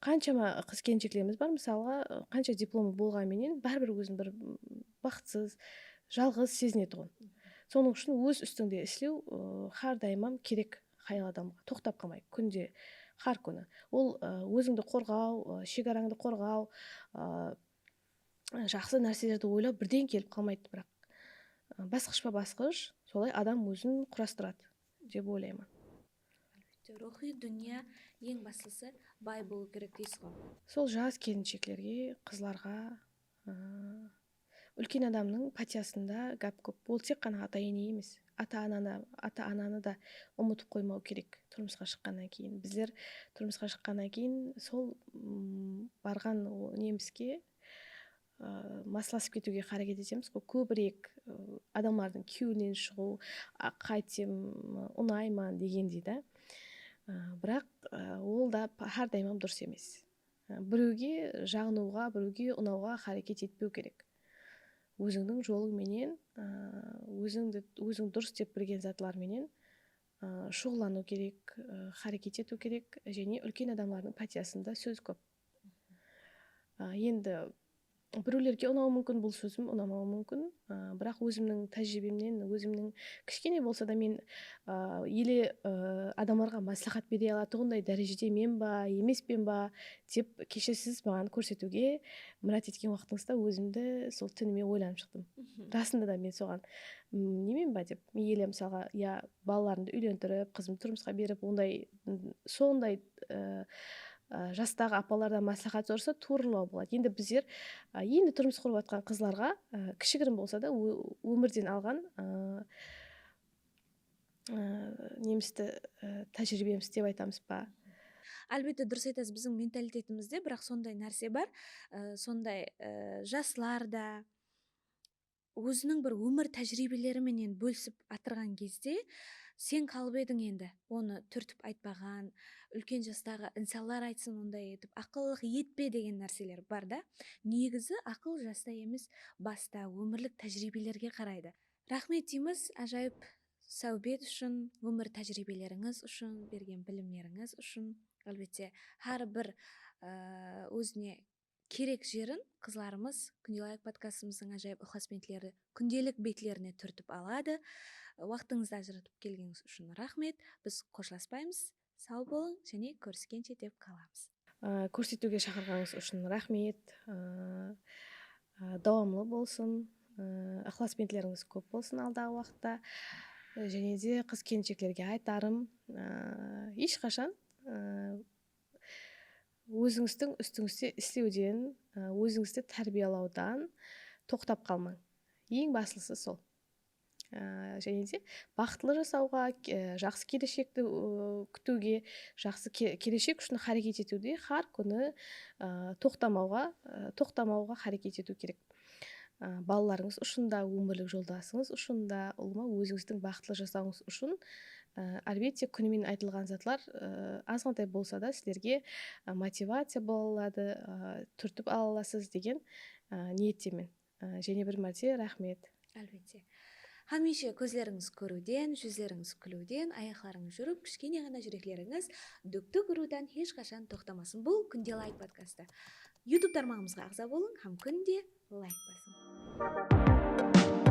Qanshama qız-kelinsheklerimiz bar, mısalǵa, ı, qansha diplomı bolǵanı menen, báribir ózin bir, ım, baxıtsız, jalǵız sezinetuǵın. Sonıń ushın óz ústińde islew, ı, hár dayımam kerek. Hayal adamǵa toqtap qalmay, kúnde, hár kúni. Ol, ı, ózińdi qorǵaw, ı, shegarańdı qorǵaw, ı, jaqsı nárselerdi oylaw birden kelip qalmaydı, biraq, ı, basqıshpa-basqısh solay adam ózin qurastıradı, dep oylayman. Álbette, ruwxıy dúnya eń baslısı bay bolıw kerek deysiz ǵoy. Sol jas kelinsheklerge, qızlarǵa, ı, úlken adamnıń pátiyasında gáp kóp. Ol tek ǵana ata-ene emes, ata-ananı, ata-ananı da umıtıp qoymaw kerek turmısqa shıqqannan keyin. Bizler turmısqa shıqqannan keyin sol, ım, barǵan o-, nemizge, ı, maslasıp ketiwge háreket etemiz ǵoy. Kóbirek, ı, adamlardıń kewlinen shıǵıw, a, qaytsem, ı, unayman degendey da. I, biraq, ı, ol da pa-, hár dayımam durıs emes. I, birewge jaǵınıwǵa, birewge unawǵa háreket etpew kerek. Ózińniń jolıń menen, ı, ózińdi, óziń durıs dep bilgen zatlar menen, ı, shuǵıllanıw kerek, ı, háreket etiw kerek, jáne úlken adamlardıń pátiyasında sóz kóp. I, endi birewlerge unawı múmkin bul sózim, unamawı múmkin. I, biraq ózimniń tájiriybemnen, ózimniń kishkene bolsa da men, ı, ele, ı, adamlarǵa másláhát bere alatuǵınday dárejede men ba, emespen ba, dep keshe siz maǵan kórsetiwge mirát etken waqtıńızda ózimdi sol túnime oylanıp shıqtım. Rasında da men soǵan, m, nemen ba dep, men ele, mısalǵa, ya balalarımdı úylentirip, qızımdı turmısqa berip, onday, m, sonday, ı, ı, jastaǵı apalardan másláhát sorasa, tuwrılaw boladı. Endi bizler, ı, endi turmıs qurıp atqan qızlarǵa, ı, kishigirim bolsa da ó-, ómirden alǵan, ı, ı, nemizdi, ı, tájiriybemiz dep aytamız ba? Álbette, durıs aytasız, biziń mentalitetimizde biraq sonday nárse bar, ı, sonday, ı, jaslar da, óziniń bir ómir tájiriybeleri menen bólisip atırǵan gezde sen qalıp ediń endi, onı túrtip aytpaǵan, úlken jastaǵı insanlar aytsın onday etip, aqıllıq etpe degen nárseler bar da. Negizi aqıl jasta emes, basta, ómirlik tájiriybelerge qaraydı. Raxmet deymiz, ájayıp sáwbet ushın, ómir tájiriybelerińiz ushın, bergen bilimlerińiz ushın. Álbette, hár bir, ıı, ózine kerek jerin qızlarımız Kúnde Layıq podkastımızdıń ájayıp ıqlasbentleri kúndelik betlerine túrtip aladı. Waqtıńızdı ajıratıp kelgenińiz ushın raxmet. Biz xoshlaspaymız. Saw bolıń, jáne kóriskenshe dep qalamız. Á, kórsetiwge shaqırǵanıńız ushın raxmet. Á, á, dawamlı bolsın. Á, ıqlasbentlerińiz kóp bolsın aldaǵı waqıtta. Á, jáne de qız-kelinsheklerge aytarım, á, hesh qashan, á, ózińizdiń ústińizde islewden, ı, ózińizdi tárbiyalawdan toqtap qalmań. Eń baslısı sol. I, jáne de baxıtlı jasawǵa, ke-, jaqsı keleshekti, ı, kútiwge, jaqsı ke-, keleshek ushın háreket etiwde hár kúni, ı, toqtamawǵa, ı, toqtamawǵa háreket etiw kerek. ı, balalarıńız ushın da, ómirlik joldasıńız ushın da, ulıwma ózińizdiń baxıtlı jasawıńız ushın, ı, álbette, kúni menen aytılǵan zatlar, ı, azǵantay bolsa da sizlerge, ı, motivaciya bola aladı, ı, túrtip ala alasız degen, ı, niyettemen. I, jáne bir márte raxmet. Álbette. Hámiyshe kózlerińiz kóriwden, júzlerińiz kúliwden, ayaqlarıńız júrip, kishkene ǵana júreklerińiz dúk-dúk urıwdan hesh qashan toqtamasın. Bul Kúnde layk podkastı. YouTube tarmaǵımızǵa aǵza bolıń hám kúnde layk basıń.